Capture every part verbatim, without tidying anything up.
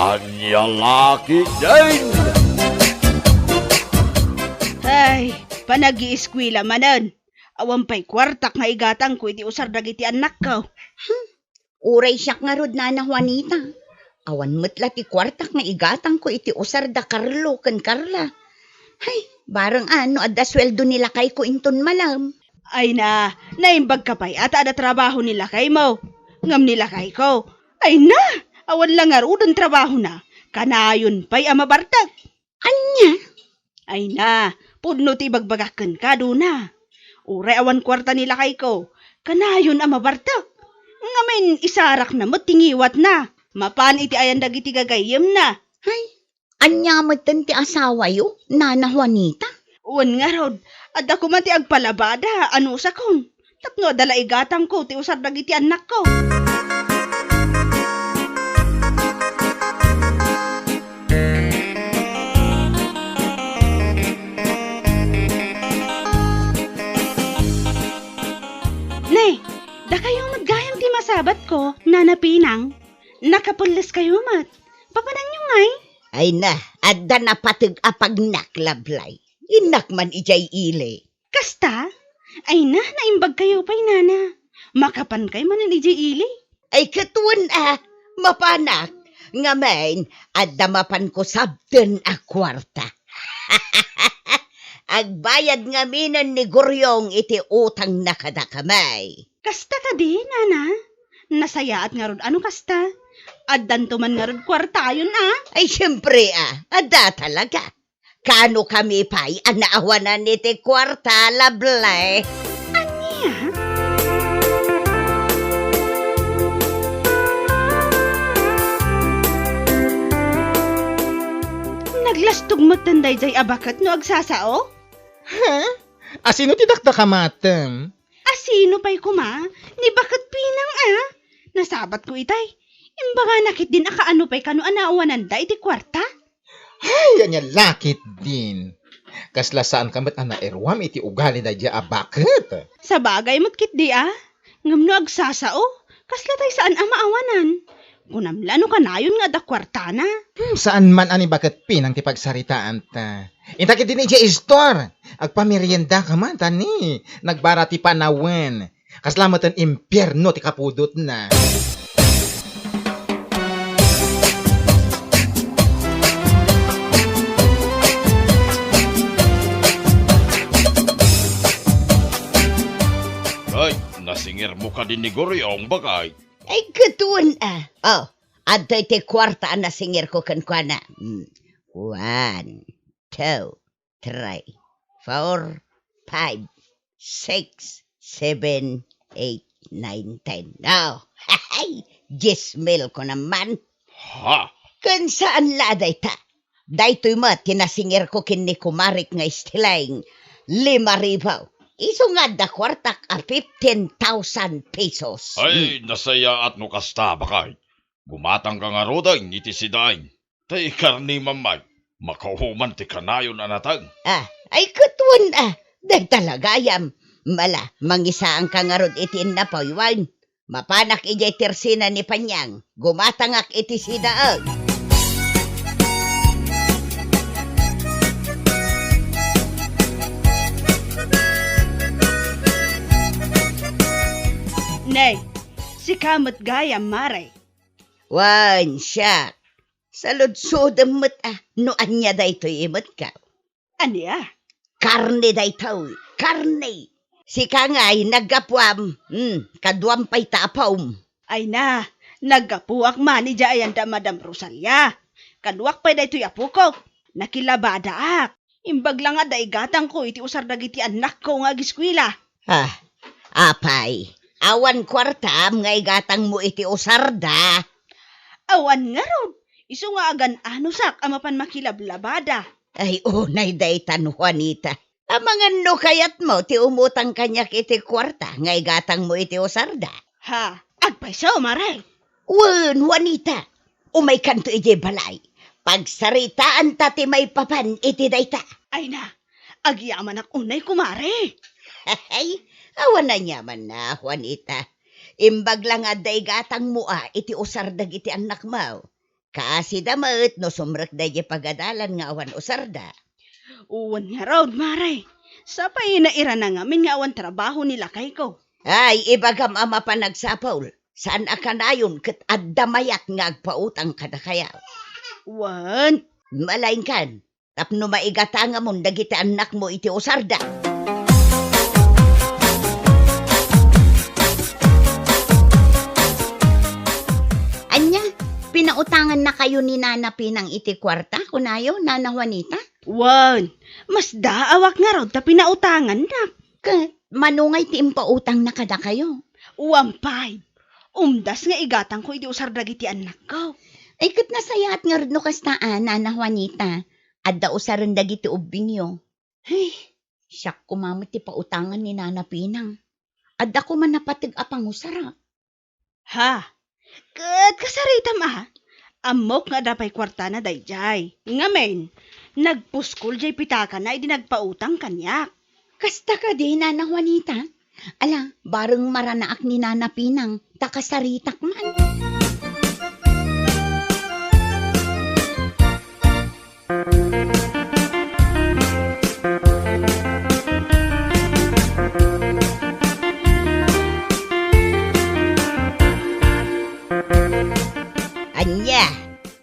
Ania la ketdin? Ay, panag-iiskuela manen. Awan pay kuartak nga igatangko iti usar dagiti annakko. Hmm, uray siak ngarud, Nana Juanita. Awan met la ti kuartak nga igatangko iti usar da Carlo ken Carla. Hay, bareng a no adda sueldo ni lakayko inton malem. Ay na, naimbagka pay a ta adda trabaho ni lakaymo. Ngem ni lakayko, ay na, awan la ngaruden trabahona. Kanayon pay a mabartek. Ania? Ay na, pudno ti ibagbagak kenka, Dona. Uray awan kuarta ni lakayko, kanayon a mabartek. Ngamin, isarakna met ti ngiwatna. Mapan iti ayan dagiti gagayyemna. Ay, ania metten ti asawayo, Nana Juanita? Wen ngarud, adda koma ti agpalabada, anusakon. Tapno adda la igatangko ti usar dagiti annakko. Ne, dakayo met gayam ti masabatko, Nana Pinang. Nakapelles kayo met. Papananyo ngay? Ay na, adda napateg a pagnak, Lablay. Innak man idiay ili. Kasta? Ay na, naimbag kayo pay, Nana. Makapan kay manen idiay ili? Ay, ket wen a, mapanak. Ngamin, adda mapanko sabten a kuarta. Agbayad ngaminen ni Guryong iti utangna kadakami. Kasta kadi, Nana? Nasayaat ngarud a no kasta. Addanto man ngarud kuartayon a. Ay, siempre a, adda talaga. Kano kami pay a naawanan iti kuarta, Lablay? Ania? Naglastog metten daydiay a baket no agsasao? Ha? Asino ti dakdakamatem? Asino pay koma? Ni baket Pinang a? Nasabatko itay. Imbagana ketdin a kaano pay kano a naawananda iti kuarta? Ay, ania la ketdin. Kasla saanka met a nairwam iti ugali daydiay a baket. Sabagay met ketdi a. Ngem no agsasao, kasla tay saan a maawanan. Kunam la no kanayon nga adda kuartana. Hmm, saan man a ni baket Pinang ti pagsaritaanta. Inta ketdin idiay istor. Agpameriendaka man, ta ni, nagbara ti panawen. Kasla metten impierno ti kapudotna. Ay, nasingermo kadi ni Guryong, bakay? Ay, ket wen a. Oh, adtoy ti kuarta a nasingerko kenkuana. Hmm. One, two, three, four, five, six, seven, eight, nine, ten. Oh, hay! Dies mil ko naman. Ha? Ken saan la dayta. Daytoy met ti nasingerko ken ni kumarek nga Estiling, lima ribu. Isu nga adda kuartak a fifteen thousand pesos. Ay, hmm, nasayaat no kasta, bakay. Gumatangka ngaruden iti sidaen. Tay karne, Mamay, makauman ti kanayon a nateng. Ah, ay, ket wen a, dayta la gayam. Mala, mangisaanka ngarud iti innapuy wen. Mapanak idiay tersina ni Panyang, gumatangak iti sidaen. Ne, sika met gayam, Mare. Wen, siak. Saludsodem met a, no ania daytoy imetko. Ania? Karne daytoy, karne. Sika ngay, naggapuam, hmm, kaduam pay ta apom. Ay na, naggapuak man idiay ayan da Madam Rosalia. Kaduak pay daytoy apokok. Nakilabadaak. Imbag la nga adda igatangko iti usar dagiti annakko nga agiskuela. Ah, apay, awan kuartam nga igatangmo iti usarda? Awan ngarud, isu nga agan-anusak a mapan makilablabada. Ay, unay daytan, Juanita. Amangan no kayatmo ti umutang kaniak iti kuarta nga igatangmo iti usarda. Ha, agpayso, Mare. Wen, Juanita, umaykanto idiay balay. Pagsaritaanta ti maipapan iti dayta. Ay na, agyamanak unay, kumare. Ay, awan aniamanna, Juanita. Imbag la nga adda igatangmo a iti usar dagiti annakmo. Kaasida met no sumrekda idiay pagadalan nga awan usarda. Wen ngarud, Mare. Sapay nairana ngamin nga awan trabaho ni lakayko. Ay, ibagam a mapan agsapul. Saan a kanayon ket adda mayat nga agpautang kadakayo. Wen. Malaingkan, tapno maigatangamon dagiti annakmo iti usarda. Ania, pinautangannakayo ni Nana Pinang iti kuarta, kunayo, Nana Juanita? Wen, masdaawak ngarud ta pinautangannak. Ket mano ngay ti impautangna kadakayo? One five. Umdas nga igatangko iti usar dagiti annakko. Ay, ket nasayaat ngarud no kasta a, Nana Juanita. Adda usaren dagiti ubbingyo. Ay, siak koma met ti pautangan ni Nana Pinang. Adda koma napateg a pangusara. Ha? Ket kasaritam a, ammok nga adda pay kuartana daydiay. Ngamin, nagpuskol diay pitakana idi nagpautang kaniak. Kasta kadi, Nana Juanita? Ala, bareng maranaak ni Nana Pinang, ta kasaritak man. Ania,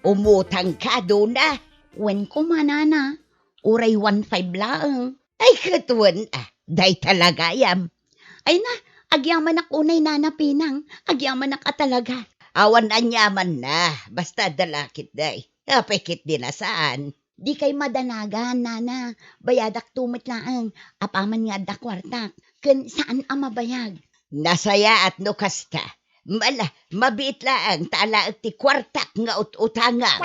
umutangka, Dona? Wen koma, Nana. Uray one five laeng. Ay, ket wen, a, dayta la gayam. Ay na, agyamanak unay, Nana Pinang. Agyamanak a talaga. Awan aniamanna, basta adda la ketdi. Apay ketdi a saan? Dikay madanagan, Nana. Bayadakto met laeng. Apaman nga adda kuartak. Ken saan a mabayag. Nasayaat no kasta. Ala, mabiit laeng ta alaek ti kuartak nga ut-utangam.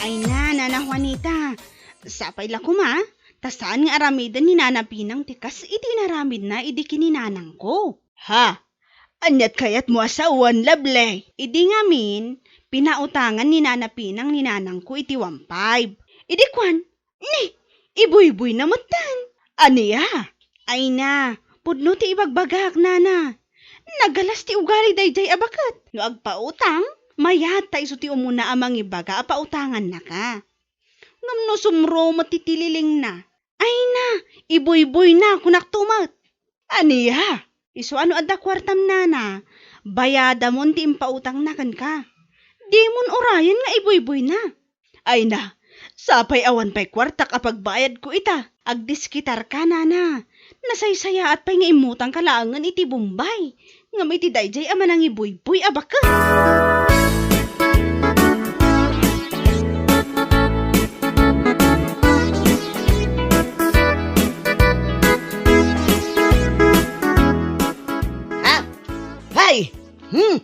Ay na, Nana Juanita, sapay la koma, ta saan nga aramiden ni Nana Pinang ti kas iti inaramidna idi ken ni nanangko. Ha? Ania't kayatmo a sawen, Lovely? Idi ngamin, pinautangan ni Nana Pinang ni nanangko iti one five. Idi kuan, ni, ibuyboyna metten. Ania? Ay na, pudno ti ibagbagak, Nana. Nagalas ti ugali daydiay a baket. No agpautang, mayat ta isu ti umuna a mangibaga a pautangannaka. Ngem no sumro met ti tililingna, ay na, ibuyboyna, kunakto met. Ania? Isu a no adda kuartam, Nana, bayadamon ti impautangna kenka. Dimon urayen nga ibuyboyna. Ay na, sapay awan pay kuartak a pagbayadko ita. Agdiskitarka, Nana. Nasaysayaat pay nga immutangka laengen iti Bombay. Ngem iti daydiay a manangibuyboy a baket. Ha? Hay! Hmm!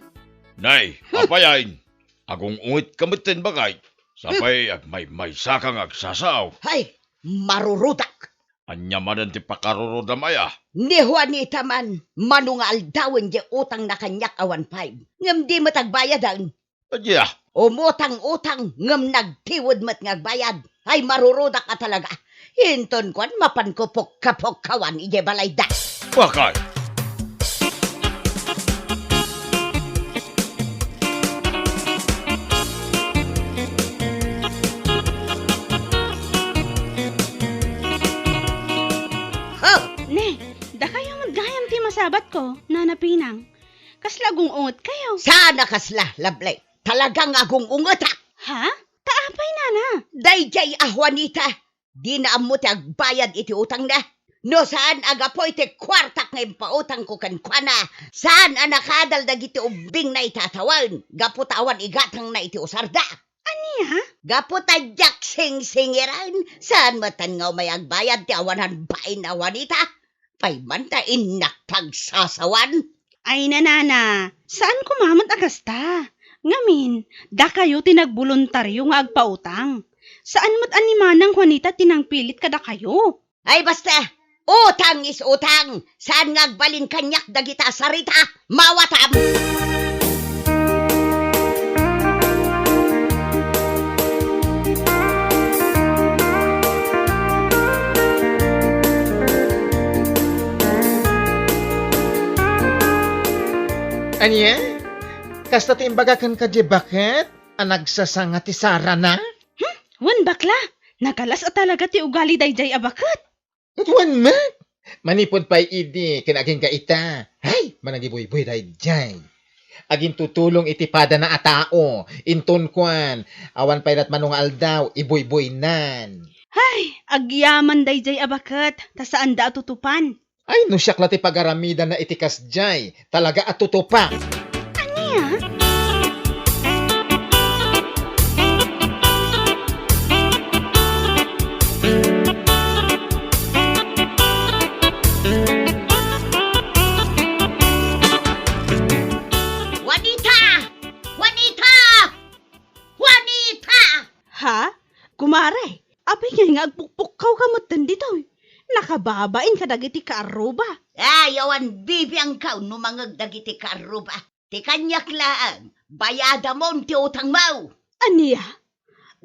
Nay, hmm, apayen? Agung-ungetka metten, baket. Sapay, hmm, agmaymaysaka nga agsasao. Hay! Marurudak! Ania manen ti pakarurodam aya? Ni Juanita man, mano nga aldawen diay utangna kaniak a one five. Ngem di met agbayaden. Ania? Umutang-utang, ngem nagtiwed met nga agbayad. Ay, marurudak a talaga. Inton kuan, mapanko pukka-pukkawan idiay balayda. Bakay. Ho! Ne, dakayo met gayam ti masabatko, Nana Pinang. Kasla agung-ungetkayo? Saan a kasla, Lovely. Talagang agung-ungetak. Ha? Ta apay, Nana? Daydiay a Juanita, dina ammo ti agbayad iti utangna. No saan a gapu iti kuartak nga impautangko kenkuana, saan a nakaadal dagiti ubbingna iti atawen, gapu ta awan igatangna iti usarda. Ania? Gapu ta diak singsingiran, saan metten nga umay agbayad ti awanan bain a Juanita. Pay man ta innak pagsasawan. Ay, Nana, saan koma met a kasta. Ngamin, dakayo ti nagboluntario nga agpautang. Saan met a ni Manang Juanita ti nangpilit kadakayo. Ay, basta, utang is utang. Saan nga agbalin kaniak dagita a sarita? Mawatam! Ania? Kasta ti imbaga kenka diay baket a nagsasanga ti sarana? Hmm? Wen, bakla, nakalas a talaga ti ugali daydiay a baket. Ket wen met, manipud pay idi ken agingga ita, hay, managibuybuy daydiay. Agintutulong iti padana a tao, inton kuan, awan pay latmano nga aldaw, ibuybuynan. Hay, agyaman daydiay a baket, ta saanda a tutupan. Ay, no siak la ti pagaramidanna iti kasdiay, talaga a tutupa. Ania? Juanita! Juanita! Juanita! Ha? Kumare, apay ngay nga agpukpukkaw ka metten ditoy? Nakababain kadagiti kaarruba. Ay, awan bibiangkaw no mangeg dagiti kaarruba. Ti kaniak laeng, bayadamon ti utangmo. Ania?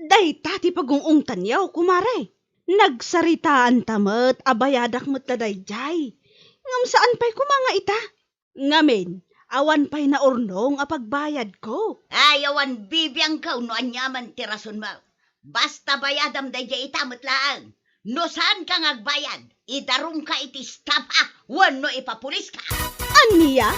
Dayta ti pagung-ungtanyo, kumare. Nagsaritaanta met a bayadak met la daydiay. Ngem saan pay koma nga ita? Ngamin, awan pay naurnong a pagbayadko. Ay, awan bibiangkaw no aniaman ti rasonmo. Basta bayadam daydiay ita met laeng. No saanka nga agbayad, idarumka iti estafa wenno ipapuliska. Ania?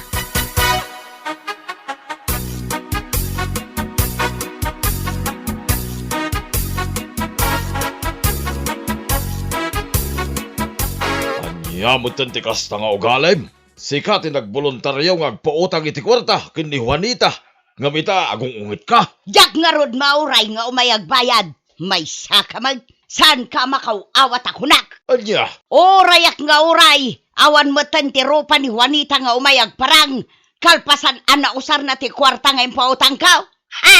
Ania metten ti kasta nga ugalim? Sika ti nagboluntario nga agpautang iti kuarta ken ni Juanita, ngem ita, agung-ungetka. Diak ngarud mauray nga umay agbayad. Maysaka met, saanka a makaw-awat a kunak. Ania? Urayak nga uray, awan metten ti rupa ni Juanita nga umay agparang, kalpasan a nausarna ti kuarta nga impautangko. Ha?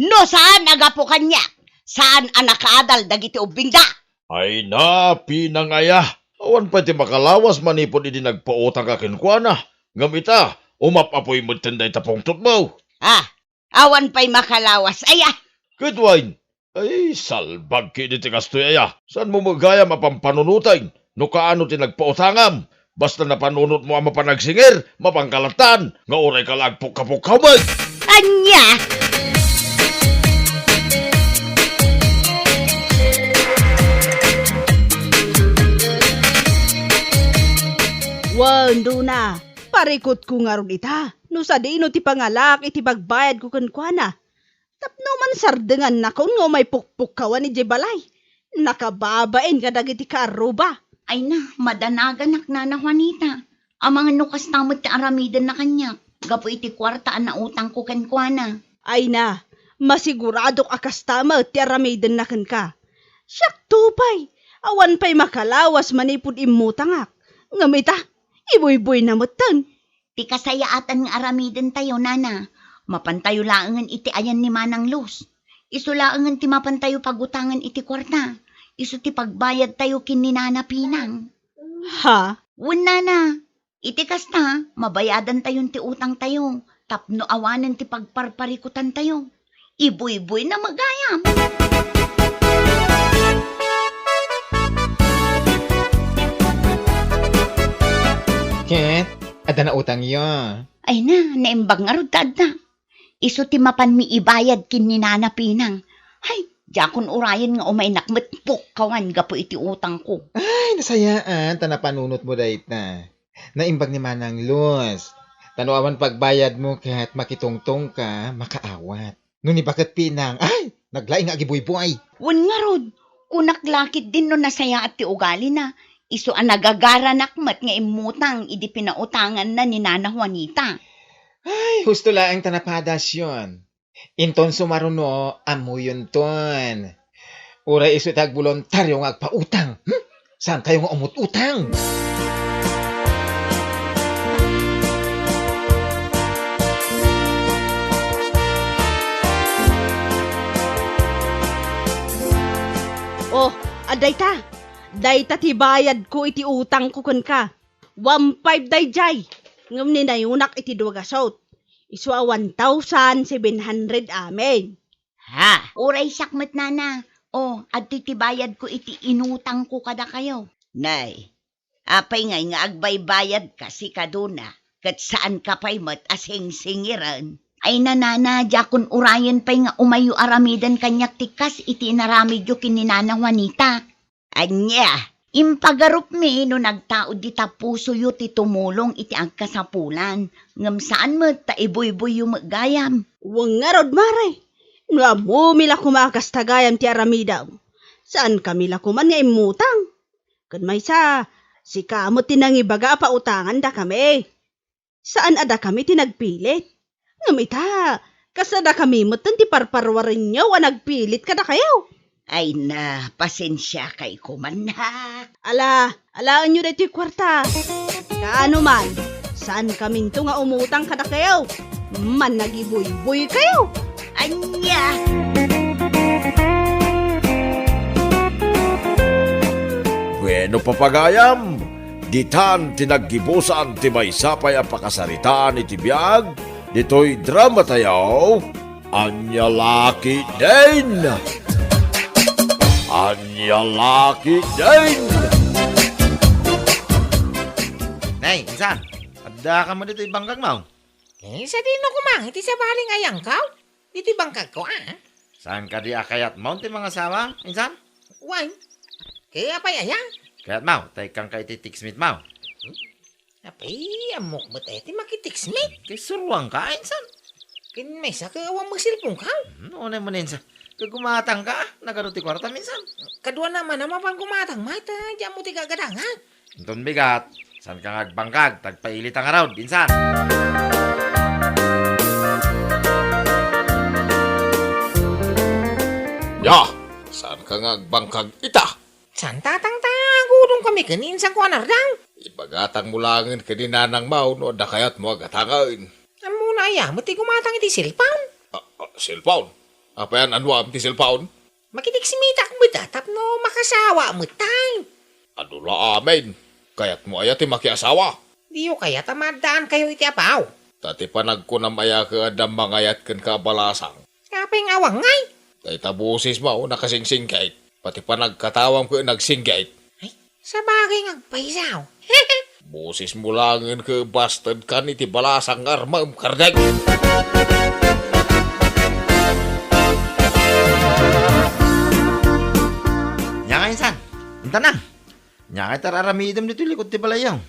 No saan a gapu kaniak, saan a nakaadal dagiti ubbingda. Ay na, pinang aya. Awan pay ti makalawas manipud idi nagpautangka kenkuana. Ngem ita, umap-apoy metten dayta pungtotmo. Ah, awan pay makalawas aya. Ket wen, ay, salbag ketdi ti kastoy aya. Saanmo met gayam a pampanunoten no kaano ti nagpautangam? Basta napanunotmo a mapan agsingir, mapan kalatan, nga uray ka la agpukka-pukkaw met. Ania? Wen, Dona, parikutko ngarud ita, no sadino ti pangalaak iti pagbayadko kenkuana. Tapno mansardengannakon nga umay pukpukkawan idiay balay. Nakababain kadagiti kaarruba. Ay na, madanaganak, Nana Juanita. Amangan no kasta met ti aramidenna kaniak, gapu iti kuarta a nautangko kenkuana. Ay na, masiguradok a kasta met ti aramidenna kenka. Siakto pay, awan pay makalawas manipud immutangak. Ngem ita, ibuybuyna metten. Ti kasayaatan nga aramidentayo, Nana, mapantayo laengen iti ayan ni Manang Luz. Isu laengen ti mapantayo pagutangen iti kuarta. Isu ti pagbayadtayo ken ni Nana Pinang. Ha? Wen, Nana, iti kasta, mabayadantayon ti utangtayo tapno awanen ti pagparparikutantayo. Ibuybuyna met gayam. Ket, adda nautangyo? Ay na, naimbag ngarud ta adda. Isu ti mapanmi ibayad ken ni Nana Pinang. Hay, diakon urayen nga umaynak met pukkawan gapu iti utangko. Ay, nasayaat ta napanunotmo dayta. Naimbag ni Manang Luz. Ta no awan pagbayadmo ket makitungtongka, makaawat. No ni baket Pinang, ay, naglaing nga agibuybuy. Wen ngarud, kunak la ketdin no nasayaat ti ugalina, isu a nagagaranak met nga immutang idi pinautanganna ni Nana Juanita. Ay, husto laeng ta napadayon. Inton sumaruno, ammoyonton. Uray isu ti agboluntario nga agpautang. Hmm? Saankayo nga umut-utang? Oh, adda ita. Dayta ti bayadko iti utangko kenka. One five daydiay. Ngem ninayonak iti dua gasut. Isu a one thousand seven hundred amin. Ha? Uray siak met, Nana. O, adtoy ti bayadko iti inutangko kadakayo. Nay, apay ngay nga agbaybayadka, sika Dona, ket saanka pay met a singsingiren. Ay, nanana, diakon urayen pay nga umayyo aramiden kaniak ti kas iti inaramidyo ken ni Nana Juanita. Ania, impagarupmi no nagtaud dita pusoyo ti tumulong iti agkasapulan, ngem saan met ta ibuyboyyo met gayam. Wen ngarud, mare, no ammomi la koma a kasta gayam ti aramidem, saankami la koman nga immutang. Ken maysa, sika met ti nangibaga a pautangandakami. Saan a dakami ti nagpilit. Ngem ita, kas a dakami metten ti parparuarenyo a nagpilit kadakayo. Ay na, pasensiakay koman, ha? Ala, alaenyo daytoy kuarta. Kaano man, saankaminto nga umutang kadakayo. Mannagibuyboykayo. Ania? Bueno, papagayam, ditan ti naggibusan ti maysa pay a pakasaritaan iti biag ditoy dramatayo, Ania La Ketdin! Ania La Ketdin! Nay, insan, addaka met ditoy bangkagmo? Eh, sadino koma iti sabali nga ayangko? Iti bangkagko, a? Saan kadi a kayatmo ti mangasawa, insan? Wen. Kaya pay aya? Kayatmo, ta ikkanka iti text mate mo. Apay, ammok met aya ti makitext mate. Kay suruanka, insan. Ken maysa ket awan met cellphoneko. Hmm, unay mo, insan. Ket gumatangka, nagadu ti kuartam, insan. Kaduana man a mapan gumatang, mayta, diak ammo ti gagadangak. Inton bigat, saanka nga agbangkag, ta agpailitan ngarud, insan. Ya, saanka nga agbangkag ita? Saan, tatang, ta agudongkami ken ni insangko a Nardang. Ibagatangmo laengen ken ni nanangmo no adda kayatmo a gatangen. Ammona aya met ti gumatang iti cellphone? Ah, ah, cellphone? Apay, anuam ti cellphone? Makitext mate-ak met a tapno makasawa met tay. Adu la amin. Kayatmo aya ti makiasawa? Diyo kayat a maaddaankayo iti apaw? Ta ti panagkunam aya ket adda mangayat kenka a balasang? Apay nga awan ngay? Dayta bosesmo, nakasingsingget. Pati panagkatawam ket nagsinggit. Ay, sabagay nga agpayso. Bosesmo laengen ket bastedkan iti balasang nga armem, kardeng. Ania ngay, insan? Intan a. Ania ngay ti ar-aramidem ditoy likod ti balayyo?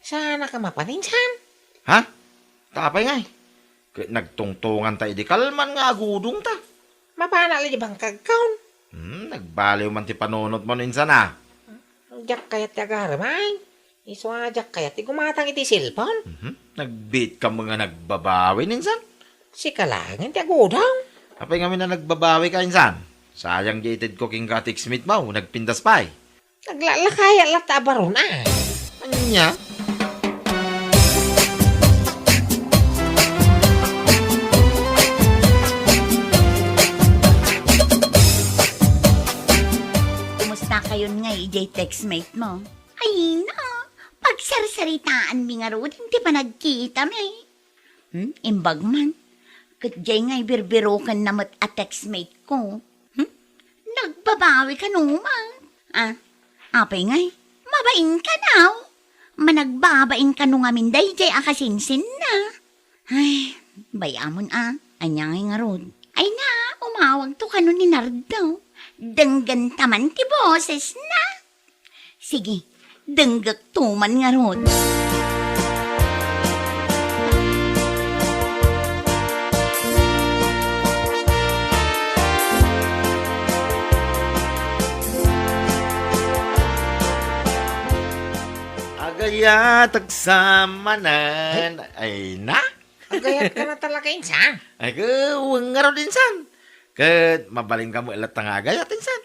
Saanka mapan, insan? Ha? Ta apay ngay? Ket nagtungtonganta idi kalman nga agudongta. Mapanak la idi bangkagkon. Hmm, nagbaliw man ti panunotmo, insan a. Diak kayat ti agarem ay. Isu a diak kayat ti gumatang iti cellphone. Mhm. Nagbiitkam nga nagbabawi, insan. Sika laengen ti agudong. Apay ngamin a nagbabawika, insan? Sayang diay itedko kenka a text mate mo, nagpintas pay. Naglalakayat latta a baron, a. Ania? Kumustakayon ngay idiay textmate mo? Ay, na, pagsarsaritaanmi ngaruden ti panagkitami. Hmm, imbag man. Ket diay nga ibirbirokenna met a textmate ko. Hmm? Nagbabawi kano man. Ah, apay ngay? Mabain kano? Managbabain kano ngamin daydiay a kasinsinna? Ay, bay-amon a. Ania ngay ngarud? Ay na, umawagto kano ni Nardo. Denggenta man ti bosesna. Sige, denggekto man ngarud. Agayat, agsamanan. Ay. Ay, na? Agayatka na talaga, insan? Ay, ket, wen ngarud, insan. Ket, mabalinka met latta nga agayat, insan.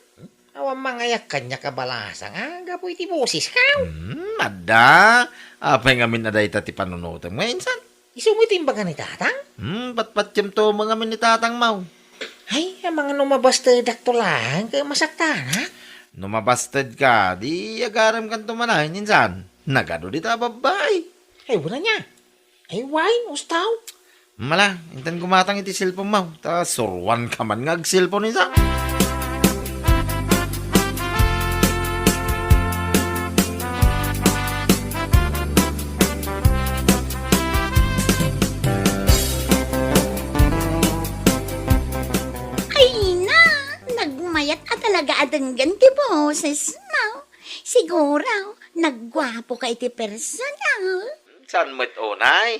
Awan mangayak kaniak a balasang, a, gapu iti boseska. Hmm, adda. Apay ngamin a dayta ti panunotem nga, insan? Isu met ti imbaga ni tatang? Hmm, patpatiemto met ngamin ni tatangmo. Ay, amangan no mabastedakto laeng ket masaktanak. No mabastedka, di agaremkanto manen, insan. Nagadu dita a babbai. Ay, wala nia. Ay, wen, ustaw. Mala, intan gumatang iti cellphone mo. Ta suruanka man nga ag-cellphone, insan. Denggen ti boses mo. Siguro, nagguapo ka iti personal. Saan met unay?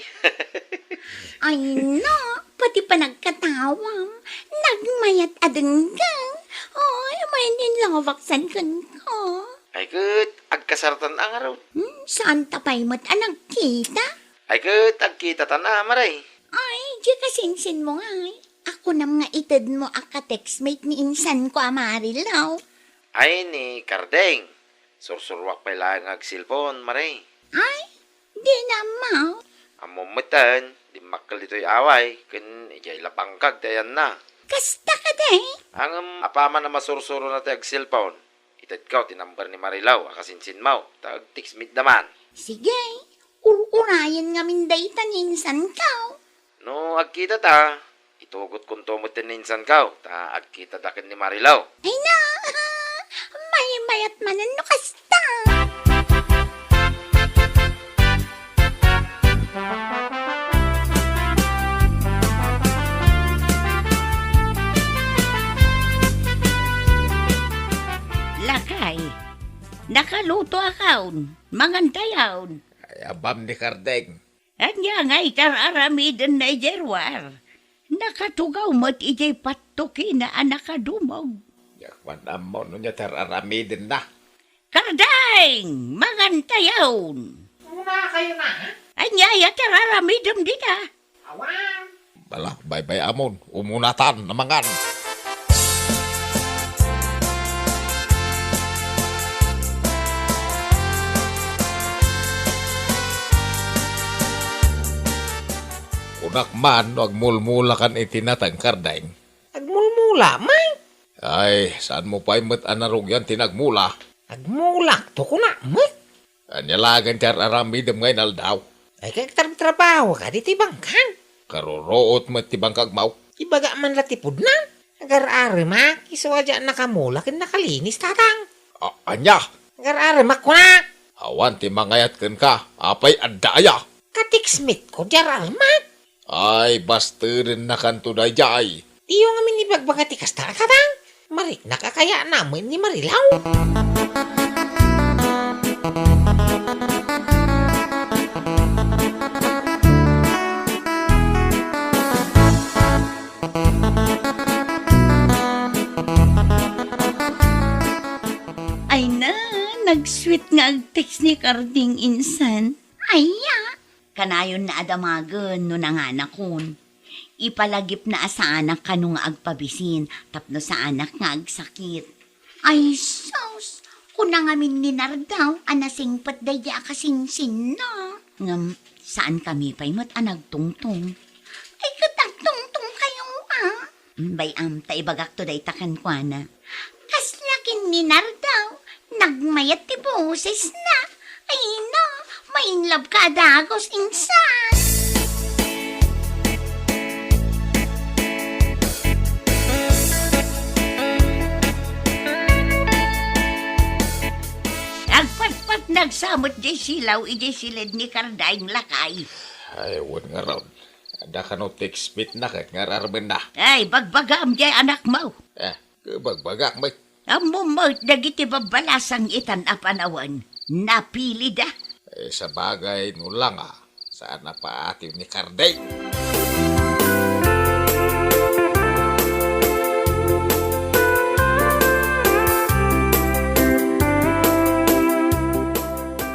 Ay, no, pati panagkatawam, nagmayat a denggen. Ay, may ninlawak san kenka. Ay, ket agkasartan a ngarud. Hmm, saan ta pay met a nagkita? Ay, ket agkitatan a, Mare. Ay, di kasinsin mo ngay. Ako nam nga ited mo a ka-textmate ni insan ko a Marilaw. Ay, ni Kardeng. Sursuruak pay laeng nga agselpon, Mare. Ay, di na, Maw. Ammom metten, dimmakkel ditoy away, ken idiay la bangkag ti ayanna. Kasta kadi? Ngem apaman a masursurona ti agselpon, itedko ti number ni Marilaw a kasinsinmo, ta agtextmate da man. Sige, ur-urayen ngamin dayta ni insanko. No agkitata, itugotkonto met ti ni insanko, ta agkitada ken ni Marilaw. Ay na! Maymayat manen no kasta! Lakay, nakaluto akon, mangantayon. Ay, abam ni Kardeng. Ania ngay ti ar-aramiden na idiay ruar? Nakatugaw met idiay pattokina a nakadumog. Diak man ammo no ania ti ar-aramidenna. Kardeng! Mangantayon! Una kayo na, ha? Ania aya ti ar-aramidem dita? Awan. Bala, baybay-amon, umunatan a mangan. Kunak man no agmulmulakan iti nateng, Kardeng. Agmulmula, may? Ay, saan mo pay met a narugian ti nagmula? Agmulak to, kuna met. Ania laeng ti ar-aramidem nga inaldaw? Ay, kagtrabtrabaho ka ditoy bangkag. Karuruot met ti bangkagmo. Ibaga man la ti pudno. Agar-aremak, isu a diak nakamula ken nakalinis, tatang. A-, ania? Agar-aremak, kuna. Awan ti mangayat kenka, apay adda aya? Ka-textmate ko, diak aremak. Ay, bastedennakanto daydiay. Diyo ngamin ibagbaga ti kasta, tatang. Mariknak a kayatna met ni Marilaw. Ay na, nag-sweet nga ag-text ni Karding insan. Ay, ya. Kanayonna a damagen no nanganakon. Ipalagipna a saanak kano nga agpabisin tapno saanak nga agsakit. Ay, sus! Kuna ngamin ni Nardaw a nasingpet daydi a kasinsinna. Ngem saankami pay met a nagtungtong. Ay, ket agtungtong kayo, a? Mm, bay-am, ta ibagakto dayta kenkuana. Kasla ken ni Nardaw, nagmayat ti bosesna. Ay na, ma-in love ka a dagus, insan. Agpatpatnag sa met diay silaw idiay siled ni Kardaing, lakay. Ay, wen ngarud. Adda kano ti expect na ket nga aramidna. Ay, bagbagam diay anakmo. Eh, bagbagak met. Ammom met dagiti babbalasang itan a panawen. Napilida. Eh, sabagay, no langa, saan a paatiw ni Kardeng.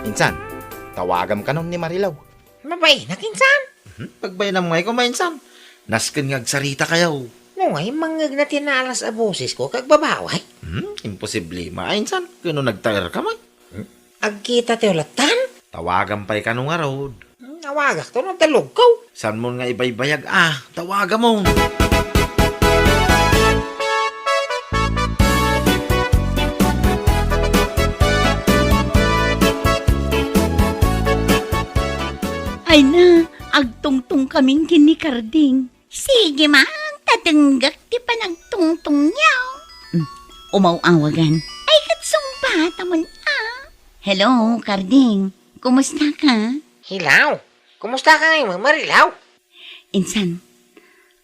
Insan, tawagam kanon ni Marilaw. Mabainak, insan? Mhm. Pagbainam ngay koma, insan. Nasken nga agsarita kayo. No, ay, mangngegna ti naalas a bosesko, kagbabaway. Hmm, imposible ma, ay, insan. Kano nagtaer ka, may? Hmm? Agkita tayo latan? Tawagan pay kano ngarud. Hmm, tawagak to, no, dalog ko. Saan mo nga ibaybayag, ah? Tawagan mo. Ay na, agtungtong kaming ken ni Karding. Sige man, ta denggak ti panagtungtongyo. Hmm, umaw-awagan. Ay, ket sungbatamon, a. Hello, Karding. Kumusta ka? Hello. Kumusta ka ngay, Marilaw? Insan,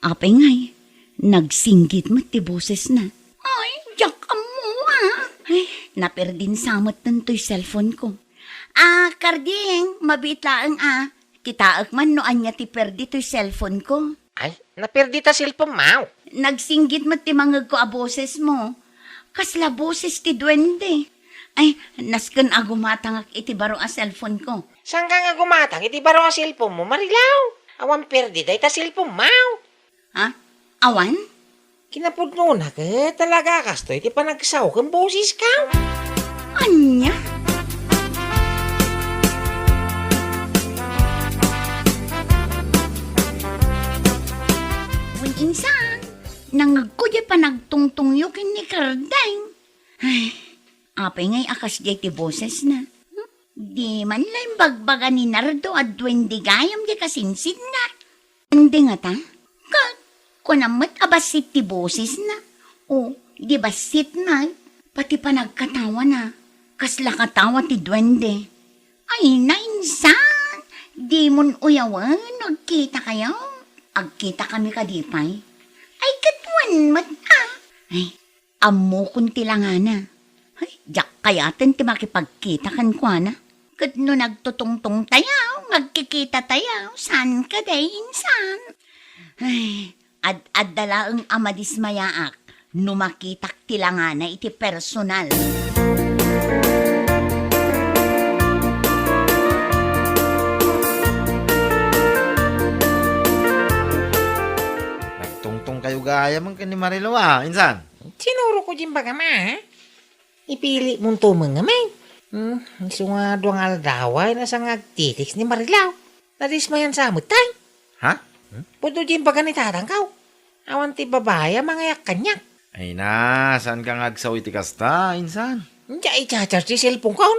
apay ngay, nagsinggit met ti bosesna. Ay, diak ammo, a. Naperdin sa met toy cellphone ko. Ah, Karding, mabiit laeng a. Kitaek man no ania ti perdi toy cellphone ko. Ay, naperdi ta cellphone mo? Nagsinggit met ti mangegko a boses mo. Kasla boses ti duwende. Ay, nasken a gumatangak iti baro a cellphone ko. Saan ka nga gumatang iti baro a cellphone mo, Marilaw? Awan perdi dayta cellphone mo? Ha? Awan? Kinapudnona ket talaga kastoy ti panagsao ken boseska. Ania? Wen insan, nangegko diay panagtungtongyo ken ni Kardeng. Ay, apay ngay a kasdiay ti bosesna? Hmm? Di man la imbagbaga ni Nardo a duwende gayam diay kasinsinna. Indi ngata? Ket kunam met a bassit ti bosesna. O, di bassit met. Pati panagkatawana, kasla katawa ti duwende. Ay, nainsan! Dimon uyawen no agkitakayo. Agkitakami kadi pay? Ay, ket wen met a. Ay, ammokon ti langana. Ay, diak kayaten ti makipagkita kenkuana. Ket no nagtutungtongtayo, nga agkikitatayo, saan kadi insan? Ay, ad-adda laeng a madismayaak no makitak ti langana iti personal. Nagtungtongkayo gayam ken ni Marilaw, a, insan? Sinurotko diay imbagam, a. Ipili monto met ngamin. Hmm, isu nga dua nga aldaw ay nasa nga agtitext ni Marilaw. Nadismayan sa met tay. Ha? Hmm? Pudno diay imbaga ni tatangko. Awan ti babai a mangayak kaniak. Ay na, saan ka nga agsao iti kasta, insan? Diak i-charge ti cellphone kon.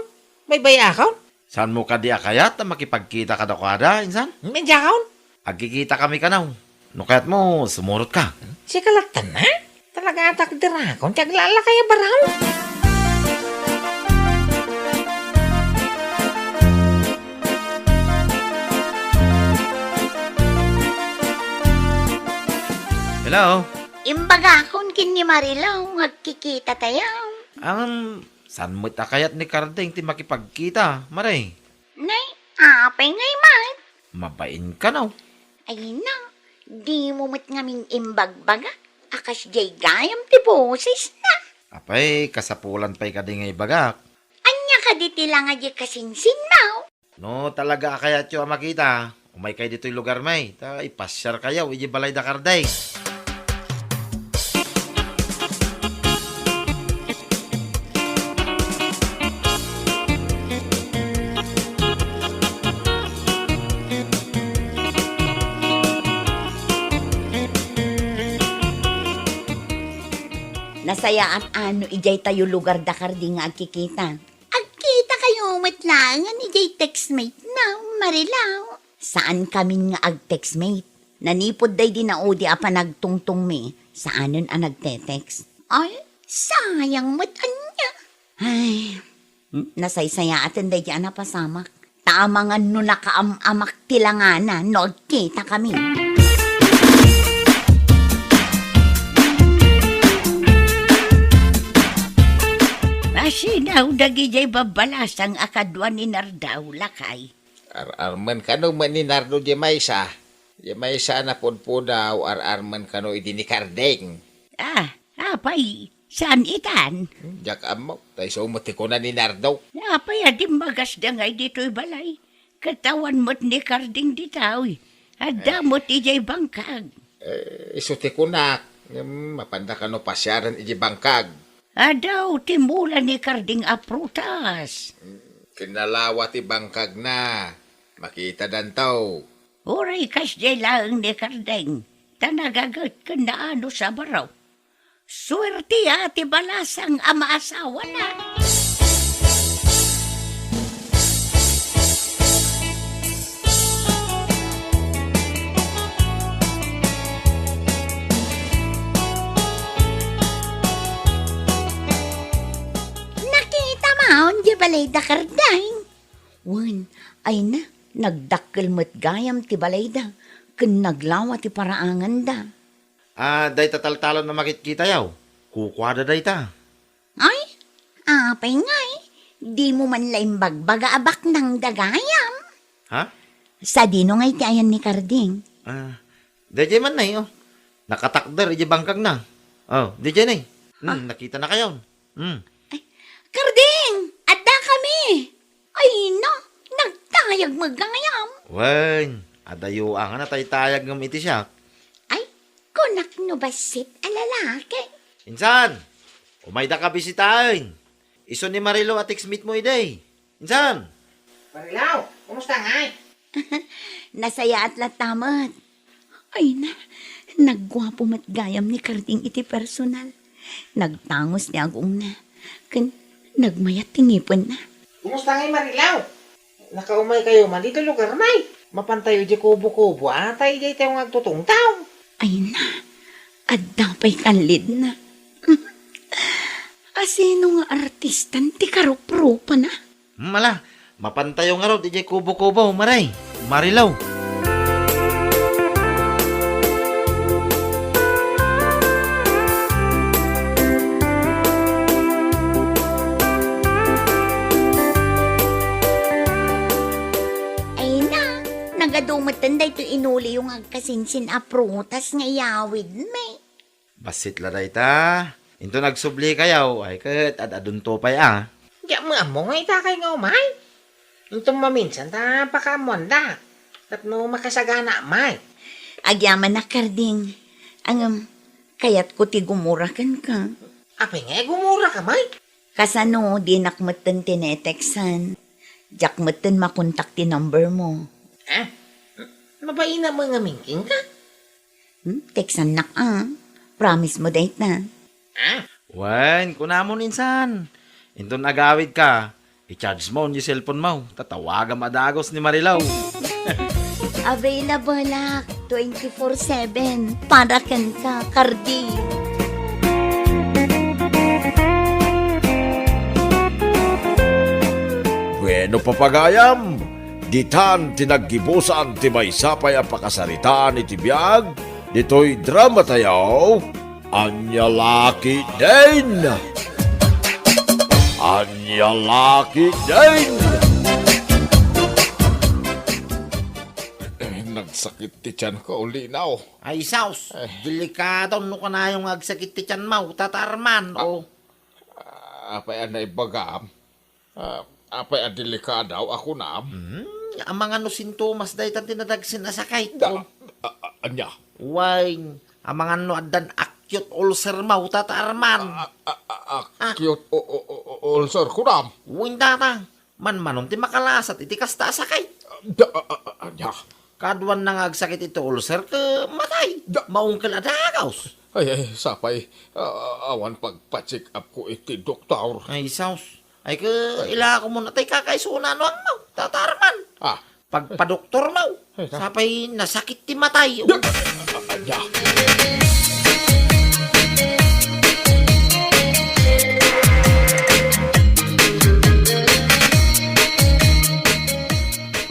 Baybay-akon. Saanmo kadi a kayat a makipagkita kadakuada, insan? Diakon. Agkikitakami kano. No kayatmo, sumurotka. Sika latta, a? Talaga a takderakon ti aglaalakay a baro. Hello? Imbagakon ken ni Marilaw nga agkikitatayo. Am, saan met a kayat ni Kardeng ti makipagkita, Mare? Nay, apay ngay met? Mabain kano. Ay na, dimo met ngamin imbagbaga a kasdiay gayam ti bosesna. Apay, kasapulan pay kadi nga ibagak. Ania kadi ti langa diay kasinsinmo? No talaga a kayatyo a makita, umaykay ditoy lugarmi, ta ipasiarkayo idiay balay da Kardeng. Nasayaat a no idiay tayo lugar da Kardeng nga agkikita. Agkitakayo met laengen idiay textmate-na, Marilaw. Saan kamin nga agtextmate. Nanipud daydi naudi a panagtungtongmi, saanen a nagtetext. Ay, sayang met ania. Ay, nasaysayaaten daydi a napasamak. Ta amangan no nakaam-amak ti langana no agkitakami. Nasinaw dagidiay babbalasang a kadua ni Nardo, lakay. Ar-armen kano met ni Nardo diay maysa. Diay maysa a napudpudaw, ar-armen kano idi ni Kardeng. Ah, apay, saan itan? Diak ammo, ta isu met ti kuna ni Nardo. Apay a dimmagasda ngay ditoy balay? Ket awan met ni Kardeng ditoy. Adda met idiay bangkag. Eh, isu ti kunak, ngem mapanda kano pasiaren idiay bangkag. Adaw ti mula ni Kardeng a prutas. Ken nalawa ti bangkagna, makitadanto. Uray kasdiay laeng ni Kardeng, ta nagaget ken naanus a baro. Suertea ti balasang a maasawana. Nakitamo diay balay da Kardeng? Wen, ay na, nagdakkel met gayam ti balayda, ken naglawa ti paraanganda. Ah, dayta taltalon a makitkitayo, kukuada dayta. Ay, Apay ngay, dimo man la imbagbaga a baknang da gayam? Ha? Sadino ngay ti ayan ni Karding? Ah, daydiay man, Nay, oh. Nakatakder idiay bangkagna. Oh, daydiay, Nay. Hmm, Ah. Nakitanakayon. Hmm. Ay, Karding! Addakami! Ay, na, nagtayag met gayam. Wen, adayo a nga nataytayag ngem iti siak. Ay, kunak no bassit a lalaki. Insan, umayda ka bisitaen. Isu ni Marilo a text meet mo idi. Insan? Marilaw, kumusta ngay? Nasayaat latta met. Ay na, nagguapo met gayam ni Karding iti personal. Nagtangos ti agongna. Ken nagmayat ti ngipenna. Kumusta ngay, Marilaw? Nakaumay kayo man iti lugar, may? Mapantayo di kubo-kubo, atay di tayo nga agtutungtaw. Ay na, adda pay kallidna. Asino nga artistan ti karuprupana? Hmm, ala, mapantayo ngarud idiay kubo-kubo, Maray. Marilaw. Ay na, nagadu metten daytoy inuliyo nga agkasinsin a prutas nga iyawidmi. Bassit la dayta. Inton agsubli kayo, ay ket ad-adunto pay a. Diak met ammo nga ita kay nga umay. Inton maminsan ta pakaammoanda. Tapno makasagana met. Agyamanak, Karding. Ngem, kayatko ti gumura kenka. Apay nga gumura ka, may? Kasano, dinak metten tinetextan. Diak metten makontak ti number mo. Ah? Mabain a mangamin kenka? Hmm? Textannak a. Promise mo dayta. Ah? Wen, kunamon insan. Inton agawid ka, i-charge mo ni cellphone mo. Tatawagam a dagus ni Marilaw. Available ak twenty-four seven para kenka, Cardi. Bueno, papagayam, ditan ti naggibusan ti maysa pay a pakasaritaan iti biag ditoy drama tayo. Ania la ketdin? Ania la ketdin? Eh, nagsakit ti tiyan ko, Linaw. Ay, saus. Eh. Delikado no kanayon nga agsakit ti tiyan mo, Tata Arman, Ah, o. Ah, apay a naibagam? Ah, apay a delikado a kunam? Hmm, amangan no sintomas daytan ti nadagsen a sakit, Da, o. Ah, ah, ania? Wen, amangan no addan acute ulcer mo, Tata Arman. Ah, ah, ah, ah, Ah. Acute u-, u-, u-, u-, ulcer kunam? Wen, Tata. Manmanon ti makalasat iti kasta a sakit. Da, ah, ah, ah, ania? Kaduan na nga agsakit iti ulcer ket matay. Da. Maungkel a dagus. Ay, ay, sapay, ah, awan pagpa-check up ko iti doktor. Ay, saus. Ay, ke, ilako mo na tay kakaisuna no ang mo, Tata Arman. Ah. Pagpadoktor mo. Ay, ta- Sapay nasakit ti matay. Da-, ah, ah, da.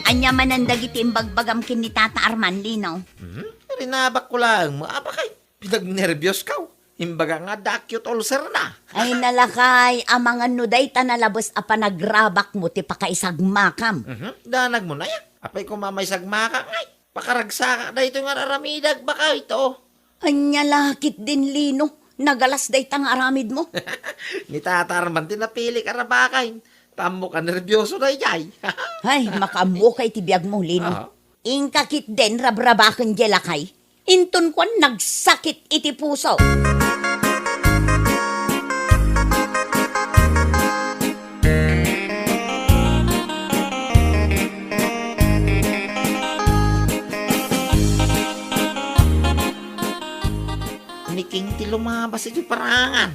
Ania manen dagiti imbagbagam ken ni Tata Arman, Lino? Mhm. Rinabak ko laeng, maabakay. Pinagnerbios ka. Imbaga nga adda acute ulcer na. Ay, nalakay, amangan no dayta nalabes a panagrabak mo ti pakaisagmakam. Mhm. Danag mo na ya. Apay ko mamay sagmaka ngay. Pakaragsak daytoy nga aramidek, baka ito. Ania la ketdin, Lino, nagalas dayta nga aramid mo. Ni Tata Arman ti napilik a rabaken. Tammo ka nerbiyoso dayjay. Ay, makaammo ka iti biag mo, Lino. Aha. Inka ketdin rabrabaken diay lakay. Inton kuan nagsakit iti puso. Ni King ti lumabas iti parangan.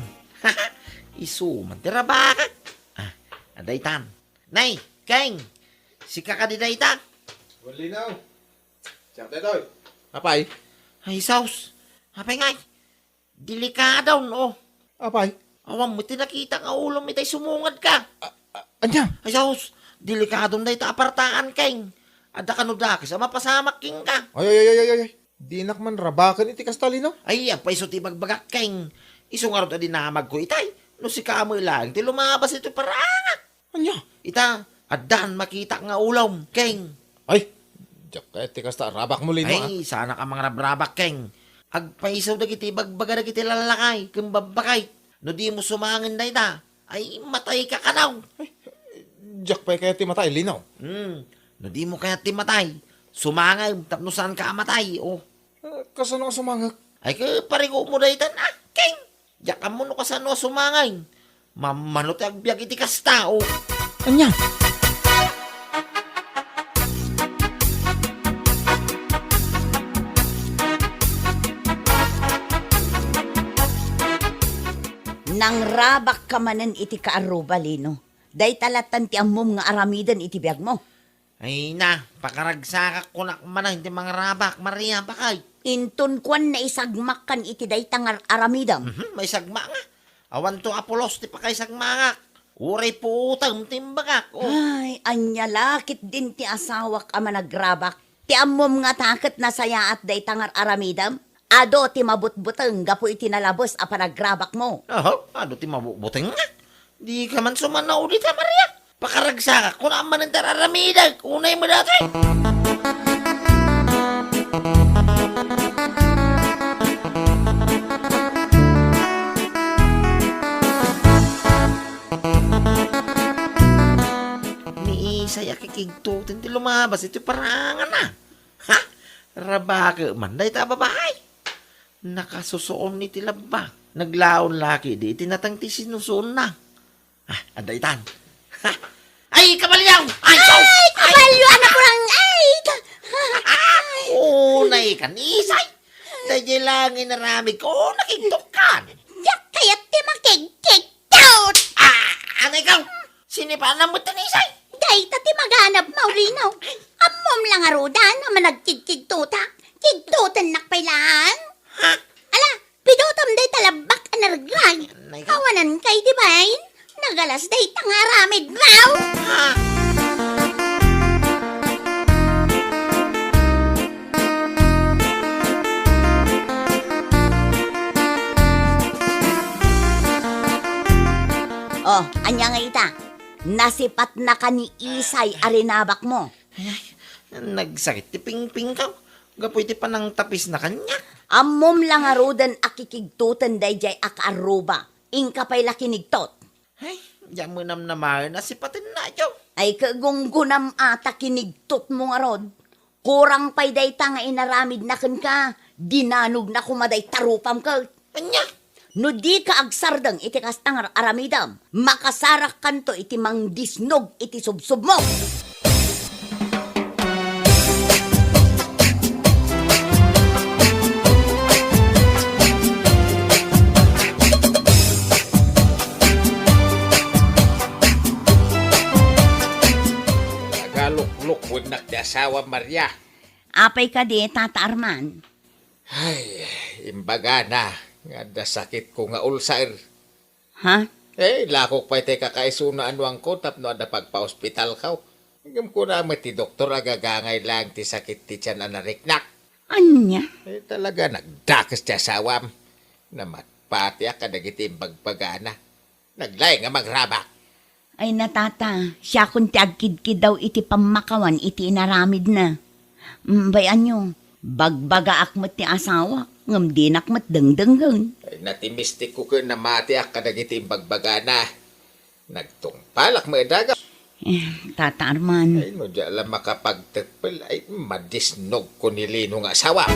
Isu man ti rabakek. Ah, adaytan. Nay, King, sika kadi dayta? Wen, Lino. Siak daytoy. Apay? Ay, saus. Apay ngay? Delikado, no? Apay? Awan mo ti nakita nga ulom itay sumungad ka. A-, a-, ania? Ay, saus. Delikado dayta apartaan, King. Adda kano dakes a mapasamak kenka. Ay, ay, ay, ay, ay, ay. Dinak man rabaken iti kasta, Lino. Ay, apay isu ti bagbagak, King. Isu ngarud a dinamag ko itay. No sika met laeng ti lumabas iti parangak. Ania? Ita, addan makitak nga ulom, Keng. Ay, diak kayat ti kasta a rabakmo, Lino, ah. Ay, saanak a mangrabrabak, Keng. Agpayso dagiti bagbaga dagiti lallakay ken babbakay. No dimo sumangen dayta, ay, matayka kano. Ay, diak pay kayat ti matay, Lino. Hmm. No dimo kayat ti matay, sumangem tapno saanka a matay, oh. Eh, kasano a sumangek? Ay, ke, parigomo daytan, ah, Keng. Diak ammo no kasano a sumangay. Mammano ti agbiag iti kasta, o. Ania? Nangrabakka manen iti kaarruba, Lino. Dayta lattan ti ammom nga aramiden iti biagmo. Ay na, pakaragsakak kunak manen ti mangrabak, Maria, bakay. Inton kuan naisagmakkan iti dayta nga ar-aramidem. Mhm, maisagmak nga. Awanto a pulos ti pakaisagmangak. Uray puotem ti imbagak, oh. Ay, ania la ketdin ti asawak a managrabak. Ti ammom ngata ket nasayaat dayta nga ar-aramidem? Adu ti mabutbuteng gapu iti nalabes a panagrabakmo. Aha, adu ti mabutbuteng nga? Dika man sumannao dita, Maria. Pakaragsakak, kuna manen ti ar-aramidek, unay mo datoy. Ni Isay a kikigtoten ti lumabas iti paranganna. Ha? Rabake man dayta a babae. Nakasusuon iti labba. Naglaon la ketdi iti nateng ti sinusuonna. Ah, adda itan. Ha? Ay, kabalyaw! Ay, ay, kabalyo, anak ko lang, ay! Unay kan, Isay! Daydiay lang inaramid ko, nakigtukkan. Diak kayat ti makigkigtot! Ah, anay ka? Sinipaanam met ni Isay? Dayta ti maganab, Maulino. Ammom lang a rudan a managkigkigtota. Kigtotennak pay lang. Ha? Ala, pidutam dayta labbak a naraglag. Nay ka? Awanan kay di bain? Nagalas dayta nga aramid, wow! Ha? Oh, ania nga ita? Nasipatnaka ni Isay a rinabakmo. Ay, ay, nagsakit ti pingpingko gapu iti panangtapisna kaniak. Ammom la ngaruden a kikigtoten daydiay a kaarruba. Inka pay la kinigtot. Ay, diak met namnamaen a sipatenna, Joe. Ay, kagunggunam a ta kinigtotmo ngarud. Kurang pay dayta nga inaramidna kenka, dinanogna koma dayta rupam ket. Ania? No dika agsardeng iti kasta nga aramidem, makasarakkanto iti mangdisnog iti subsubmo. Nagaluklukuennak ti asawam, Maria. Apay kadi, Tata Arman? Ay, imbagana nga adda sakitko nga ulcer. Ha? Eh, lakok pay ti kakaisuna a nuangko tapno adda pagpaospitalko. Ngem kuna met ti doktor a gagangay laeng ti sakit ti tian a nariknak. Ania? Eh, talaga, nagdakes ti asawam. Namatpatiak kadagiti imbagbagana. Naglaing a mangrabak. Ay, na, Tata, siakon ti agkidkidaw iti pammakawan iti inaramidna. Mm, bay-anyo, bagbagaak met ti asawak, ngem dinak met dengdenggen. Ay, natimistikko ken namatiak kadagiti imbagbagana. Nagtungpalak met daga. Eh, Tata Arman. Ay, no diak la makapagtekpel, ay, madisnogko ni Lino nga asawa.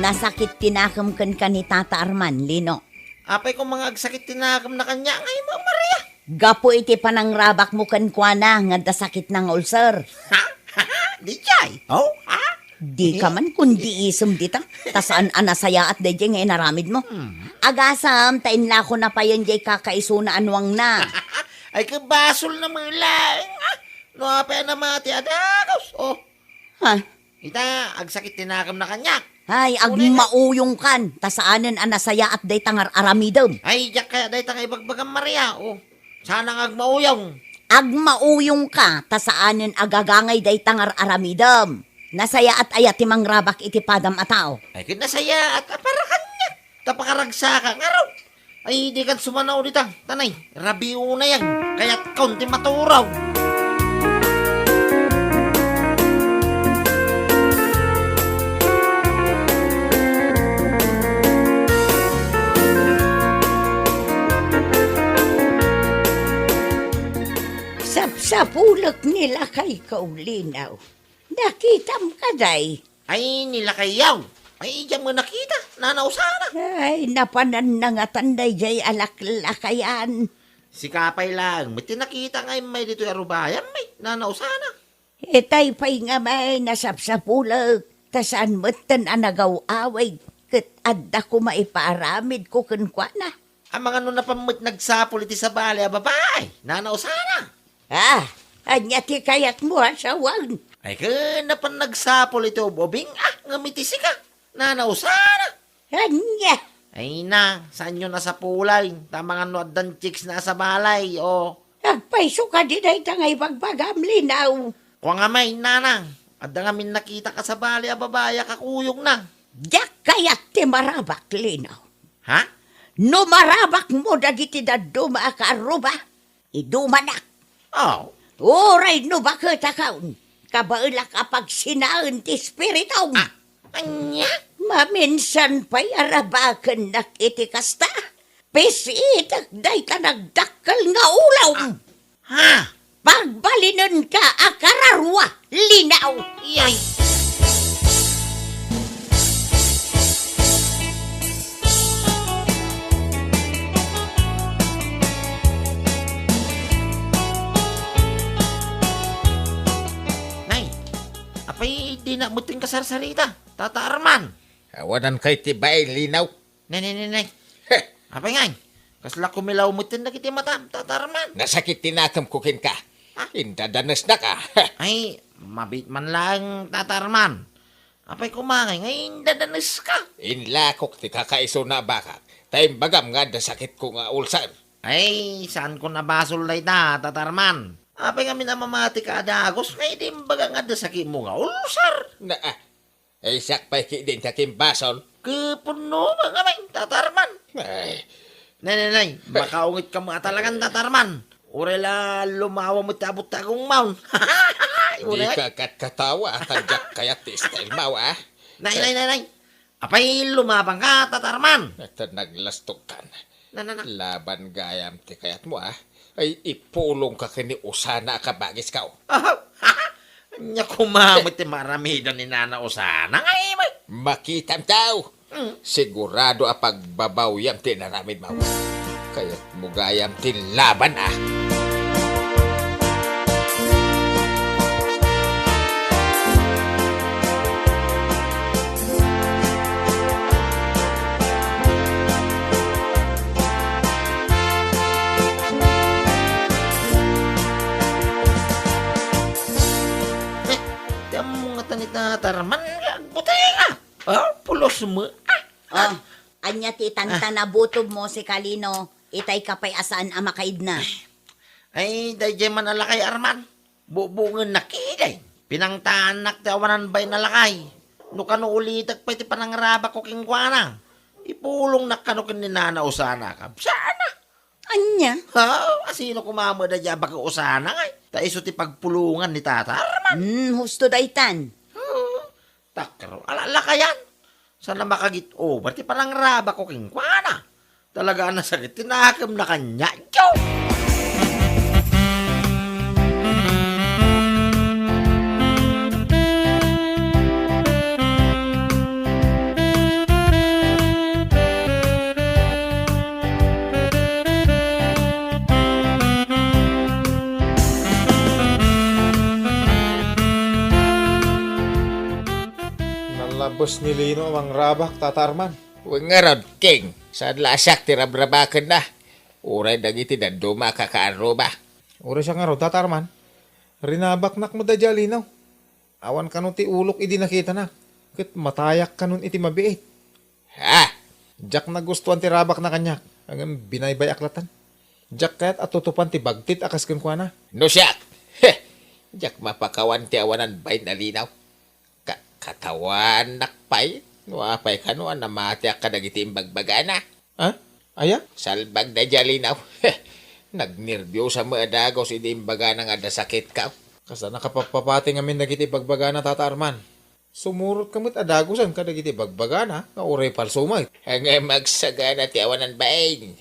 Nasakit ti nakem kenka ni Tata Arman, Lino. Apay koma nga agsakit ti nakemna kaniak, ay, Maria? Gapu iti panangrabakmo kenkuana nga adda sakitna nga ulcer. Ha? Diay? Oh, ha? Dika man kundi isem dita, ta saan a nasayaat daydiay nga inaramidmo. Hmm. Agasam, ta inlakona payen diay kakaisuna a nuangna. Ay, kabasolna met laeng, ah. No apay a namati a dagus, oh. Ha? Ita, agsakit ti nakemna kaniak. Ay, agmauyongkan, ta saanen a nasayaat dayta nga ar-aramidem. Ay, diak kaya dayta nga ibagbagam, Maria, oh. Saan nga agmauyong? Agmauyongka ta saanen a gagangay dayta nga ar-aramidem. Nasayaat aya ti mangrabak iti padam a tao? Ay, ket nasayaat a para kaniak. Ta pakaragsaka ngarud. Ay, dikan sumanaw dita. Tanay, rabiuna yan. Kayatkon ti maturaw. Sapsapulek ni lakayko, Linaw. Nakitam kadi? Ay, ni lakayko. Ay, diak met nakita. Nanausana. Ay, napananna ngatan daydiay a laklakayan. Sika pay laeng met ti nakita nga immay ditoy a rubayam, ay. Nanausana. Itay pay nga may nasapsapulek, ta saan metten a nagaw-awig, ket adda koma ipaaramidko kenkuana. Amangan no napan met nagsapul iti sabali a babai. Nanausana. Ah, ania ti kayatmo a sawag? Ay, ken napan nagsapul iti ub-ubing, ah, ngem iti sika. Nanausana. Ania? Ay na, saanyo nasapulan, ta amangan no addan chicks na a sabali, o. Agpayso kadi dayta nga ibagbagam, Linaw. Kua nga may, nanang, adda ngamin nakita ka sabali a babai a kakuyogna. Diak kayat ti marabak, Linaw. Ha? No marabakmo dagiti dadduma a kaarruba, idumanak. Oh. Uray no baketakon, kabaelak a pagsinaen ti espiritum. Ah, ania? Maminsan pay a rabakennak iti kasta. Pis-itek dayta nagdakkel nga ulom. Ah, ha? Pagbalinenka a kararua, Linaw. Yay! Nay, apay dinak metten kasarsarita, Tata Arman? Awananka iti bain, Linaw. Nay, nay, nay, nay. Heh. Apay ngay? Kasla kumilaw metten dagiti matam, Tata Arman. Nasakit ti nakemko kenka. Ah? Indadanesnaka. Ay, mabiit man laeng, Tata Arman. Apay koma ngay nga indadaneska? Inlakok ti kakaisuna a bakak, ta imbagam nga adda sakitko nga ulcer. Ay, saanko a basol dayta, Tata Arman. Apay ngamin a mamatika a dagus nga idi imbaga nga adda sakitmo nga ulcer? Na, ah, ay, siak pay ketdi ti akinbasol. Kapunno nga ngamin, Tata Arman. Ay. Nay, nay, nay, makaungetka met talagan, Tata Arman. Uray la lumawa met ti abut ti agungmawm. Uray. Dika katkatawa, ta diak kayat ti style mo, ah. Nay, nay, nay, nay. Apay lumabanka, Tata Arman? Ita naglastogkan. Na, na, na. Laban gayam ti kayatmo, ah. Ay, ipulongka ken ni Osana a kabagisko. Ania koma met ti maaramiden ni Nana Osana nga imay? Makitam tao. Mm. Sigurado a pagbabawiam ti inaramidmo. Kayatmo gayam ti laban, ah. Eh, ti ammo ngata ni Tata Arman nga agbuting, ah. Ah, pulos mo. Ah, ah. Oh, ania ti tantanabutob mo, Sikalino? Itay ka pay a saan a makaidna. Ay, daydiay man a lakay, Arman. Bubungennak idiay. Pinangtaannak ti awanan bain a lakay. No kano ulitek pay ti panangrabakko kenkuana, ipulongnak kano ken ni Nana Osana a kabsatna. Ania? Ha? Asino koma met daydiay a baket Osana ngay? Ta isu ti pagpulongan ni Tata Arman. Hmm, husto daytan. Oo. Takro, ala lakayan. Saan a makagit-over ti panangrabakko kenkuana. Talaga a nasakit ti nakemna kaniak. Nalabes ni Lino a mangrabak, Tata Arman. Wen ngarud, King, saan la a siak ti rabrabakenna. Uray dagiti dadduma a kakaarruba. Uray siak ngarud, Tata Arman. Rinabaknak met daydiay a Lino. Awan kano ti ulok idi nakitanak, ket matayak kanon iti mabiit. Ha? Diak nagustuan ti rabakna kaniak, ngem binaybay-ak latan. Diak kayat a tutupan ti bagtit a kas kenkuana. No siak, heh, diak mapakawan ti awanan bain a linaw. Ka-, katawanak pay, no apay kano a namatiak kadagiti imbagbagana. Ha? Aya? Salbag da dia linaw. Heh, nagnerbiosa met a dagus idi imbagana nga adda sakit ka. Kasla nakapapapati ngamin dagiti ibagbagana, Tata Arman. Sumurot ka met a dagusan kadagiti bagbagana nga uray palso met. Ngem agsagana ti awanan bain.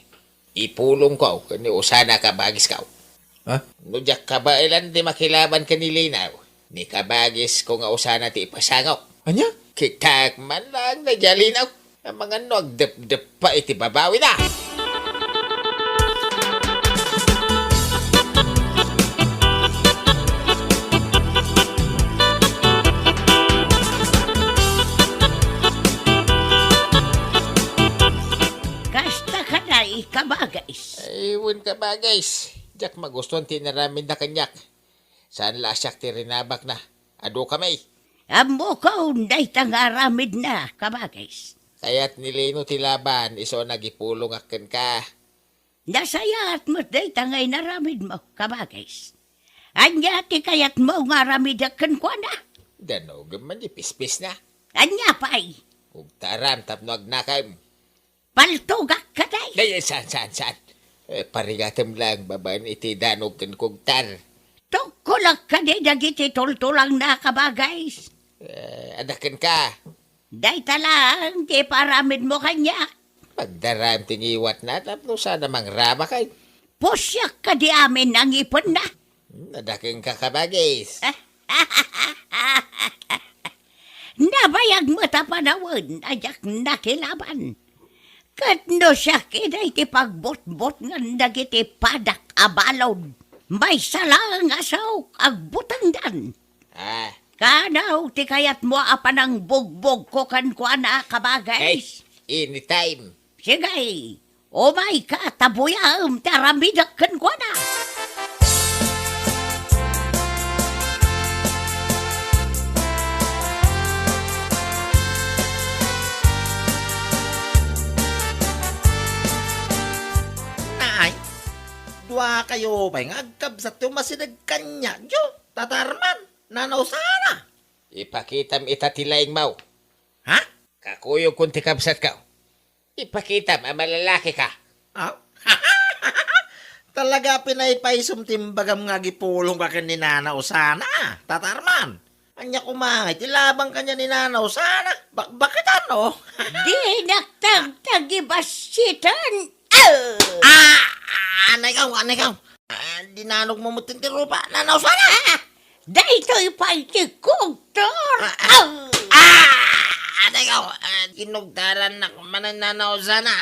Ipulongko ken ni usana kabagisko. Ha? No diak kabaelan ti makilaban ken ni Linaw, ni kabagisko nga usana ti ipasangok. Ania? Kitak man laeng na dia Linaw. Amangan no agdepdeppa iti babawina. Kasta kadi, kabagis. Ay, wen, kabagis. Diak magustuan ti inaramidna kaniak. Saan la a siak ti rinabakna. Adu kami. Ammokon dayta nga aramidna, kabagis. Kayat ni Lino ti laban, isu a nagipulongak kenka. Nasayaat met dayta nga inaramidmo, kabagis. Ania ti kayatmo nga aramidek kenkuana? Danogem man ti pispisna. Ania pay? Kugtaram tapno agnakem. Paltogak kadi. Ay, ay, saan, saan, saan? Eh, parigatem lang babaen iti danog ken kugtar. Tukkolak kadi dagiti tultulangna, kabagis. Eh, adda kenka. Dayta laeng ti iparamidmo kaniak. Pagdaram ti ngiwatna tapno saan a mangrabak. Pusiak kadi amin a ngipenna. Hmm, adda kenka, kabagis. Nabayag met a panawen a diak nakilaban. Ket no siak, idiay ti pagbutbutngan dagiti padak a balud, maysa laeng a saok agbutengdan. Ah. Kano ti kayatmo a panangbugbogko kenkuana, kabagis? Hey, anytime. Sige, umayka ta buyaem ti aramidek kenkuana. Nay, dua kayo pay nga agkabsat ti umasideg kaniak, yo, Tata Arman, Nana Usana. Ipakitam ita ti laingmo. Ha? Kakuyogkon ti kabsatko. Ipakitam a malalaki ka. Aw? Talaga a pinaypaysom ti imbagam nga agipulongka ken ni Nana Usana, Tata Arman. Ania koma ngay ti labang kaniak ni Nana Usana? Bakbaketan, no? Dinak tagtagibasitan. Aw! Ah! Ah, anay ka, anay ka. Ah, dinanogmo met ti rupa, Nana Usana. Ah! Daytoy pay ti kugtar. Ah, ah. Aw! Ah! Anay ka, ah, kinugtarannak manen, Nana Usana.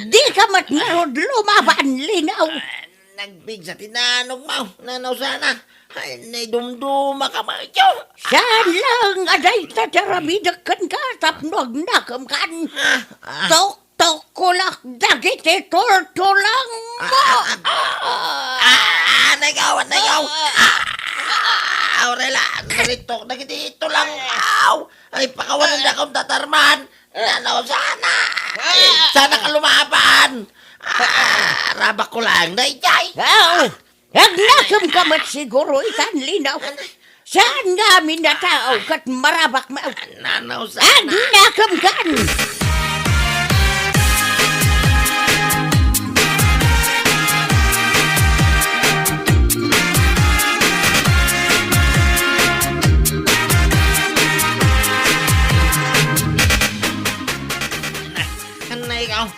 Dika met ngarud lumaban, Linaw. Ah, nagpigsa ti nanogmo, Nana Usana. Ay, naidumduma ka met, yo. Saan laeng a dayta ti aramidek kenka tapno agnakem kan. Ah, ah. Tok Tukkolak dagiti tultulangmo. Ah, ah, ah, ah, anay ka, anay ka. Ah, ah, Aurela, naritok dagiti tulang. Aw, ay, pakawanendakon, Tata Arman. Nana Usana. Ay, saan ka lumaban. Ah, rabakko lang, daydiay. Aw, Agnakemka met siguro itan, Linaw. Saan nga amin a tao ket marabakmo? Nana Usana. Agnakemkan! Anay ka.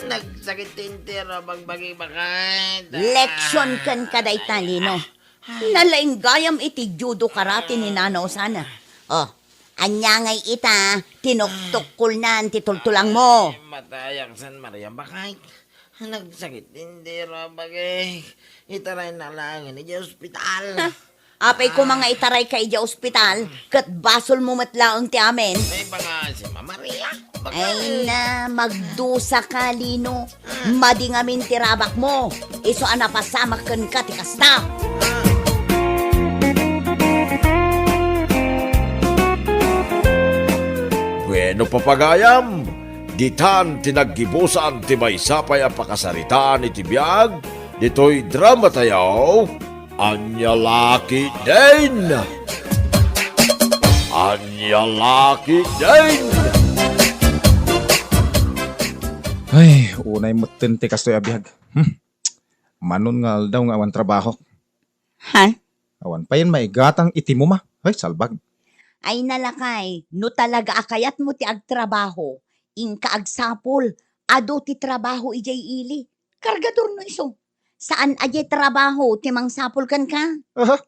Nagsakit ti entero a bagbagi, baket. Leksion kenka dayta, Lino. Nalaing gayam iti judo karate ni Nana Usana. Oh, ania ngay ita, tinuktukkolnan ti tultulangmo. Ay, matayak, San Maria, baket. Nagsakit ti entero a bagi. Itarayna laeng idiay ospital. Ha? Apay koma nga itarayka idiay ospital, ket basolmo met laeng ti amin. Ay, baka si Mama Maria. Baka Ay na, magdusaka, Lino. Madi ngamin ti rabakmo. Isu a napasamak kenka ti kasta. Bueno, papagayam, ditan ti naggibusan ti maysa pay a pakasaritaan iti biag Ditoy drama tayo, Ania La Ketdin! Ania La Ketdin! Ay, unay metten ti kastoy a biag. Hmm. Manon nga aldaw nga awan trabaho. Ha? Awan payen maigatang iti muma. Ay, salbag. Ay, na lakay, no talaga a kayatmo ti agtrabaho, inka agsapul, adu ti trabaho idiay ili. Kargador no isu. Saan a diay trabaho ti mangsapul kenka? Aha.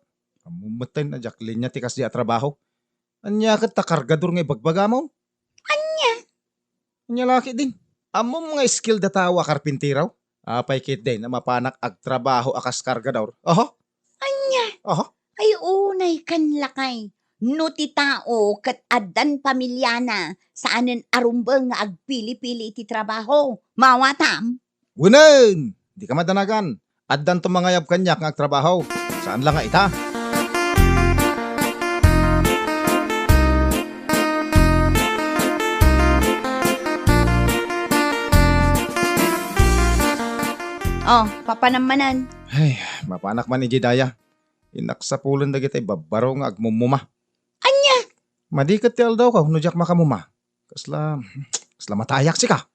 Ammom metten a diak linia ti kasdi a trabaho. Ania ket ta kargador nga ibagbagamon? Ania? Ania la ketdin? Ammom nga skill da tao a karpintero? Apay ketdin a mapanak agtrabaho a kas kargador? Oho. Ania? Oho. Ay, unay kan lakay. No ti tao ket addan pamiliana, saanen a rumbeng nga agpili-pili iti trabaho. Mawatam? Wen, dika madanagan. Addanto mangayab kaniak nga agtrabaho. Saan la nga ita? Oh, papanam manen. Ay, mapanak man idiay daya. Innak sapulen dagiti babbaro nga agmumuma. Ania? Madi ket ti aldawko no diak makamuma. Kasla, kasla matayak sika.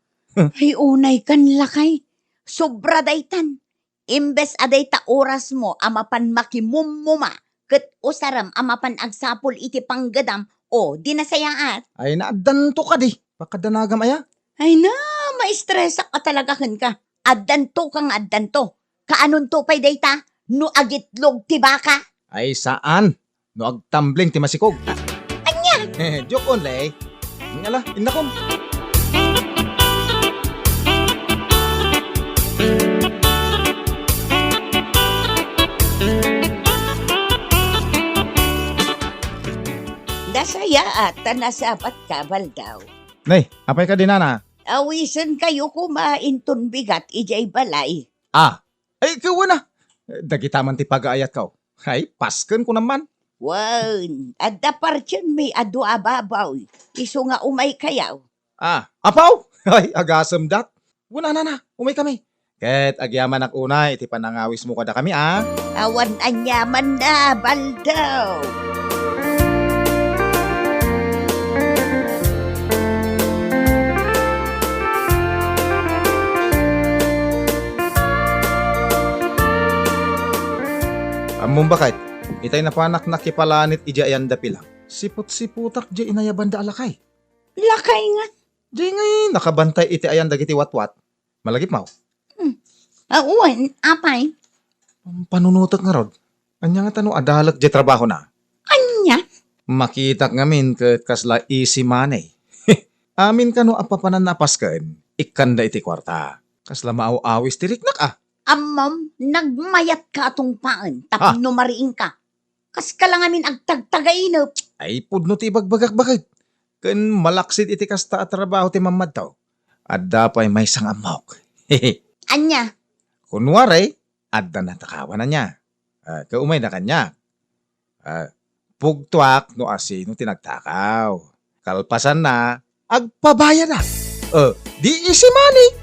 Ay, unay kan lakay. Sobra daytan. Imbes a dayta orasmo a mapan makimummuma, ket usarem a mapan agsapul iti panggedam, o, di nasayaat. Ay, naaddanto kadi. Pakadanagam aya? Ay na, maistresak a talaga kenka. Addanto ka nga addanto. Kaanonto pay dayta no agitlog ti baka? Ay, saan. No agtambling ti masikog. Ania? Joke only. Ala, innakon. Nasayaat ta nasabat ka, Baldaw. Nay, apay kadi, nana? Awisen kayo koma inton bigat idiay balay. Ah, Ay, ket wen a. Dagita man ti pagaayatko. Ay, pasken kunam man. Wen, adda partienmi a dua a baboy. Isu nga umay kayo. Ah, apo! Ay, agasem dat. Wen a, nana, umay kami. Ket agyamanak unay iti panangawismo kadakami, a. Awan aniamanna, Baldaw. Ammom, baket, itay napanak nakipalanit idiay ayan da pilang. Siput-siputak diay inayabanda a lakay. Lakay nga. Diay ngay nakabantay iti ayan dagiti watwat. Malagipmo? Hmm. Ah, wen, apay? Pampanunotek ngarud. Ania ngata no adalek diay trabahona? Ania? Makitak ngamin ket kasla easy money. Amin kano a papananna a pasken, ikkanda iti kuarta. Kasla maaw-awis ti riknak, a. Ammom, nagmayatka a tungpaen tapno mariingka. Kaska la ngamin agtagtagainep. Ay, pudno ti ibagbagak, baket. Ken malaksid iti kasta a trabaho ti mammadto. Adda pay maysa nga ammok. Ania? Kunwari, adda natakawan ania. Ah, ket umayda kaniak. Ah, pugtoak no asino ti nagtakaw. Kalpasanna, agpabayadak. Eh, di easy money.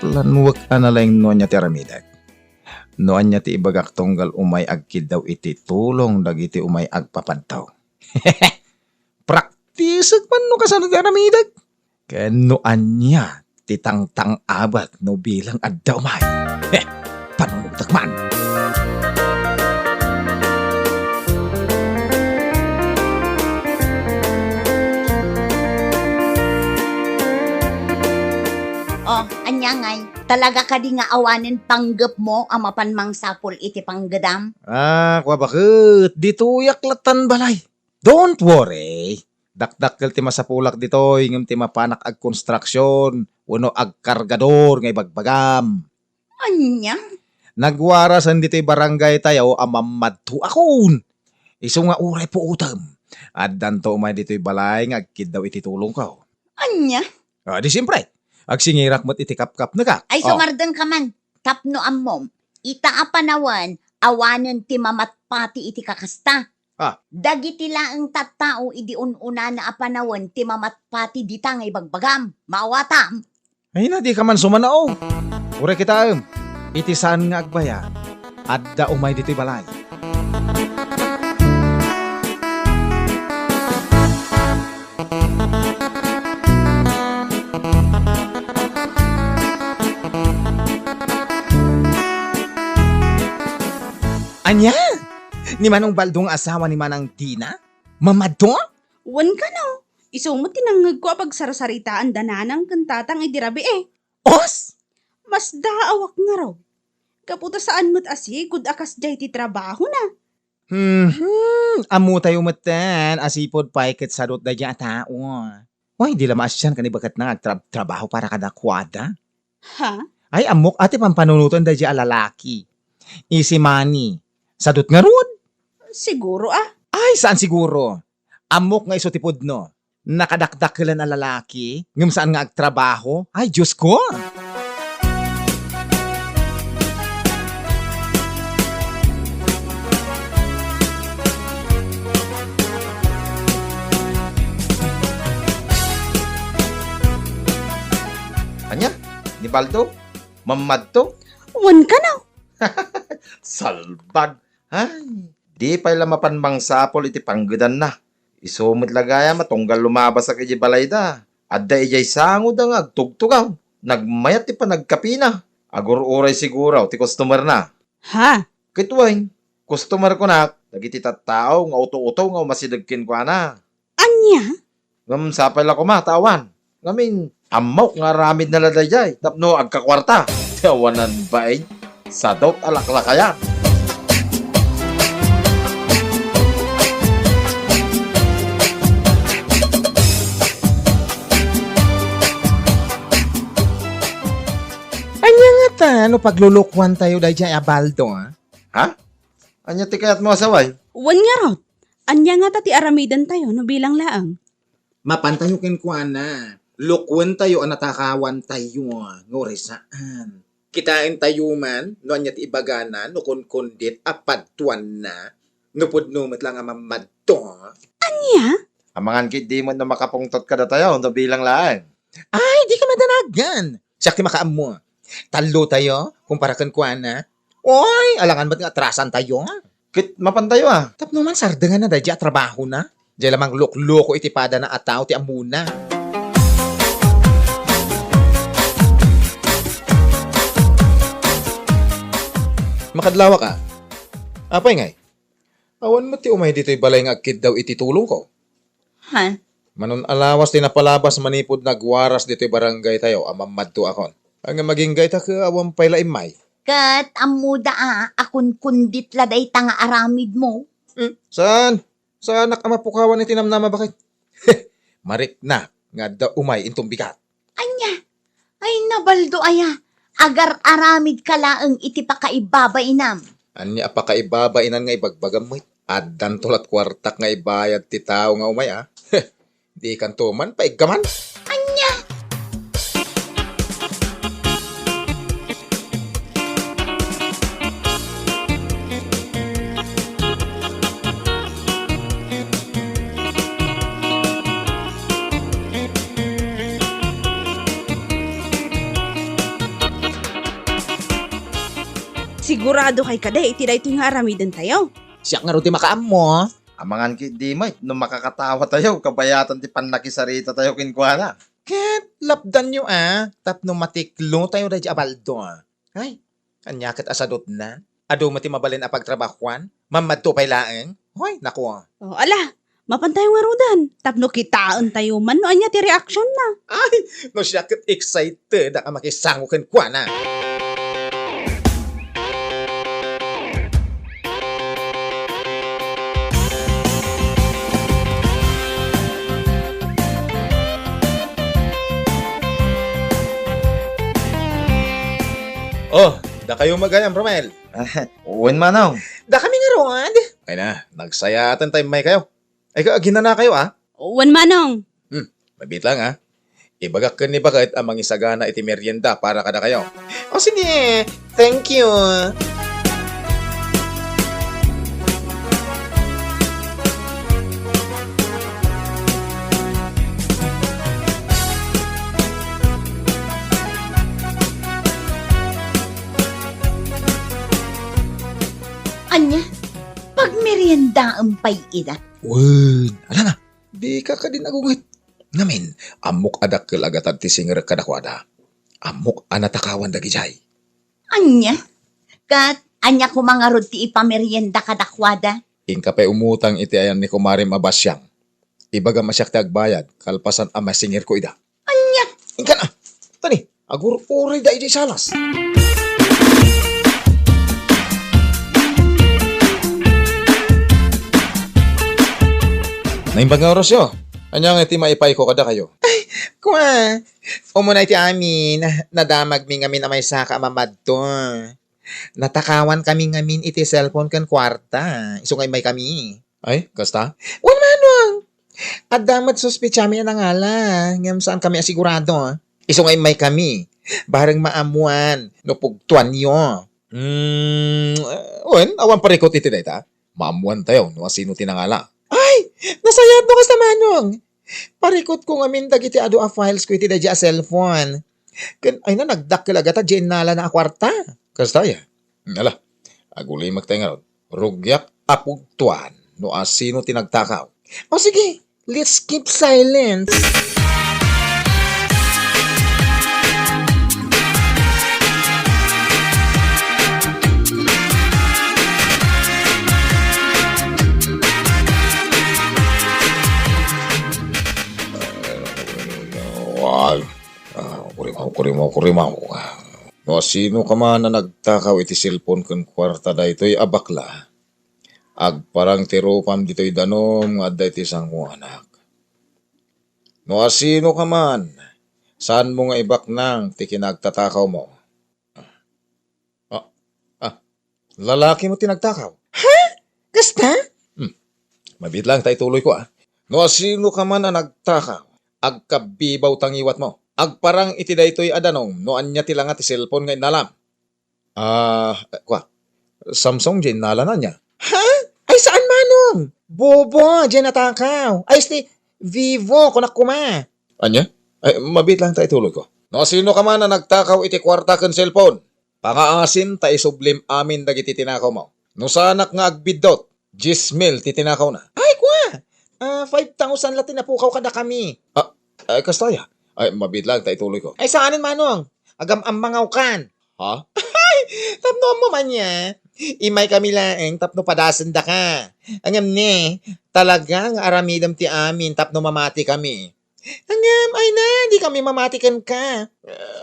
Planuek a nalaing no ania ti aramidek. No ania ti ibagak tunggal umay agkiddaw iti tulong dagiti umay agpapadto. Praktisek man no kasano ti aramidek. Ken no ania ti tangtang-abak no bilang adda umay. Heh, panunotek man. Oh, ania ngay? Talaga kadi nga awanen panggepmo a mapan mangsapul iti panggedam? Ah, kua baket, ditoyak latan balay. Don't worry. Dakdakkel ti masapulak ditoy ngem ti mapanak agkonstruksion wenno agkargador nga ibagbagam. Ania? Nagwarasen ditoy barangay tayo a mammadto akon. Isu nga uray puotem, addanto umay ditoy balay nga agkiddaw iti tulongko. Ania? Ah, di siempre, agsingirak met iti kapkapnekak. Ay, oh, sumardengka man. Tapno ammom, Ita a panawen, awanen ti mamatpati iti kakasta. Ah. Dagiti laeng tattao idi un-unana a panawen ti mamatpati dita nga ibagbagam. Maawatam? Ay na, di ka man sumanao. Uray kitaem, iti saan nga agbayag, adda umay ditoy balay. Ania? Ni Manong Baldo nga asawa ni Manang Dina? Mamadto? Wen kano, isu met ti nangngegko a pagsarsaritaan da nanang ken tatang idi rabii. Os! Masdaawak ngarud. Gapu ta saan met a sigud a kasdiay ti trabahona. Hmm, ammotayo metten a sipud pay ket sadut daydiay a tao. Wen, di la maasian ken ni baketna nga agtrab-, trabaho para kadakuada. Ha? Ay, ammok a ti pampanunoten daydiay a lalaki. Easy money. Sadut ngarud? Siguro, ah. Ay, saan siguro? Ammok nga isu ti pudno. Nakadakdakelen a lalaki, ngem saan nga agtrabaho? Ay, Diyos ko! Ania? Ni Baldo? Mamadto? Wen kano? Salbag! Ay, di pay la mapan mangsapul iti panggedanna. Isu met la gayam a tunggal lumabasak idiay balayda, adda idiay sangoda nga agtugtugaw. Nagmayat ti panagkapina. Agur-uray siguro ti customerna. Ha? Ket wen, customer kunak, dagiti tattao nga uto-uto nga umasideg kenkuana. Ania? Ngem sapay la koma ta awan. Ngamin, ammok nga aramidna la daydiay tapno agkakuarta. Ti awanan bain, sadut a laklakayan. Ania ngata no paglulukuantayo daydiay a Baldo, a? Ha? Ania ti kayatmo a saway? Wen ngarud, ania ngata ti aramidentayo no bilang laeng? Mapantayo kenkuana, lukuentayo a natakawantayo, nga uray saan. Kitaentayo man no ania ti ibagana no kunkundit a padtuanna, no pudno met la nga mamadto. Ania? Amangan ketdi met no makapungtot kadatayo no bilang laeng. Ay, dika madanagan. Siak ti makaammo. Tallotayo, kumpara kenkuana. Oy, alangan met nga atrasantayo. Ket mapantayo, a. Tapno man sardenganna daydiay a trabahona. Diay la manglukloko iti padana a tao ti ammona. Makadlawak, a. Apay ngay? Awan met ti umay ditoy balay nga agkiddaw iti tulongko. Ha? Manon a lawas ti napalabas manipud nagwaras ditoy barangaytayo a mammadto akon. Ngem agingga ita ket awan pay la immay. Ket ammoda a, a kunkundit la dayta nga aramidmo. Hmm, saan? Saanak a mapukawan iti namnama baket. Mariknak nga adda umay inton bigat. Ania? Ay, ni Baldo aya, agar-aramidka laeng iti pakaibabainam. Ania a pakaibabainan nga ibagbagam met? Addanto lat kuartak nga ibayad ti tao nga umay, a. Dikanto man paiggaman. Ania? Sigurado kay kadi iti daytoy nga aramidentayo? Siak ngarud ti makaammo. Amangan ketdi met no makakatawatayo kabayatan ti pannakisarita tayo kenkuana. Ket lapdanyo a, tapno matiklotayo daydiay a Baldo. Ay, ania ket a sadutna? Adu met ti mabalin a pagtrabahuan? Mammadto pay laeng? Hoy, naku. O, ala, mapantayo ngaruden, tapno kitaentayo man no ania ti reaksionna. Ay, no siak ket excited a makisango kenkuana. O, dakayo met gayam, Romel. Wen, Manong. Dakami ngarud. Ay na, nagsayaat ta immaykayo. Ay, ka, aginanakayo, a? Wen, Manong. Hmm, mabiit lang, a. Ibagak ken ni baket a mangisagana iti merienda para kadakayo. O, sige. Thank you. Ayandaem pay ida. Wen, ala na, dika kadin agunget. Ngamin, ammok a dakkel a gatad ti singerek kadakuada. Ammok a natakawan dagidiay. Ania? Ket ania koma ngarud ti ipamerienda kadakuada? Inka pay umutang iti ayan ni kumarem a basiang. Ibagam a siak ti agbayad, kalpasan a masingerko ida. Ania? Inka na! Tani, agur-urayda idiay salas. Naimbag nga orasyo. Ania nga iti maipayko kadakayo? Ay, kua, umuna iti amin, nadamagmi ngamin a maysaka a mamadto. Natakawankami ngamin iti cellphone ken kuarta, isu nga immaykami. Ay, kasta? Wen, Manong! Adda met suspetsami a nangala, ngem saankami a sigurado. Isu nga immaykami, bareng maammuan no pugtoanyo. Hmm, wen, awan parikut iti dayta. Maammuantayo no asino ti nangala. Ay, nasayaat no kasta, Manong! Parikutko ngamin dagiti adu a files ko iti daydiay a cellphone. Ken, ay na, nagdakkel a gatad diay innalana a kuarta. Kasta aya? Ala, agulimek tayo ngarud. Rugiak a pugtoan no asino ti nagtakaw. O sige, let's keep silence. Wag. Ah, kurimaw, kurimaw, kurimaw. No asino ka man a nagtakaw iti cellphone ken kuarta daytoy a bakla, agparang ti rupam ditoy danum nga adda iti sangoanak. No asino ka man, saanmo nga ibaknang ti kinagtatakawmo. Ah, ah, lalakimo ti nagtakaw? Ha? Kasta? Hmm. Mabiit lang ta ituloyko, ah. No asino ka man a nagtakaw, agkabbibaw ta ngiwatmo. Agparang iti daytoy a danum no ania ti langa ti cellphone nga innalam. Ah, eh, kua, Samsung diay innalana, ania? Ha? Ay, saan, Manong? Bobo diay natakaw. Ay, sti, Vivo, kunak koma. Ania? Ay, mabiit lang ta ituloyko. No asino ka man a nagtakaw iti kuarta ken cellphone, pangaasim ta isublim amin dagiti tinakawmo. No saanak nga agbiddut, dies mil ti tinakawna. Ay, kua! Ah, five thousand la ti napukaw kadakami. Ah, ay, kasta aya? Ay, mabiit lang ta ituloyko. Ay, saanen, Manong? Agam-ammangawkan. Ha? Ay, tapno ammom ania? Immaykami laeng tapno padasendaka. Ngem ne, talaga nga aramidem ti amin tapno mamatikami. Ngem, ay na, dikami mamati kenka.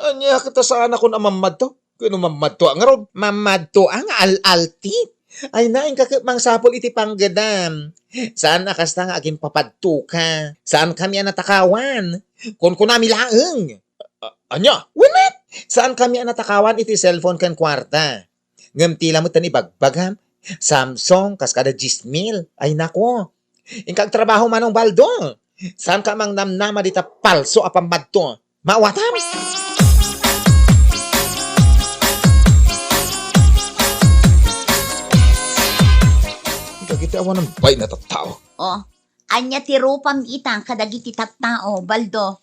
Ania ket ta saanakon a mammadto? Ken no mammadtoak ngarud? Mammadtoak nga al-altit. Ay na, inka ket mangsapul iti panggedam. Saan a kasta nga agimpapadtoka. Saankami a natakawan. Kunkunami laeng. A-, ania? Wen met, saankami a natakawan iti cellphone ken kuarta. Ngem ti lamet ti ibagbagam, Samsung, kas kada dies mil. Ay nako. Inka agtrabaho, Manong Baldo. Saanka a mangnamnama dita palso a pammadto. Maawatam? Dagiti awanan bain a tattao. Oh, ania ti rupam ita kadagiti tattao, Baldo?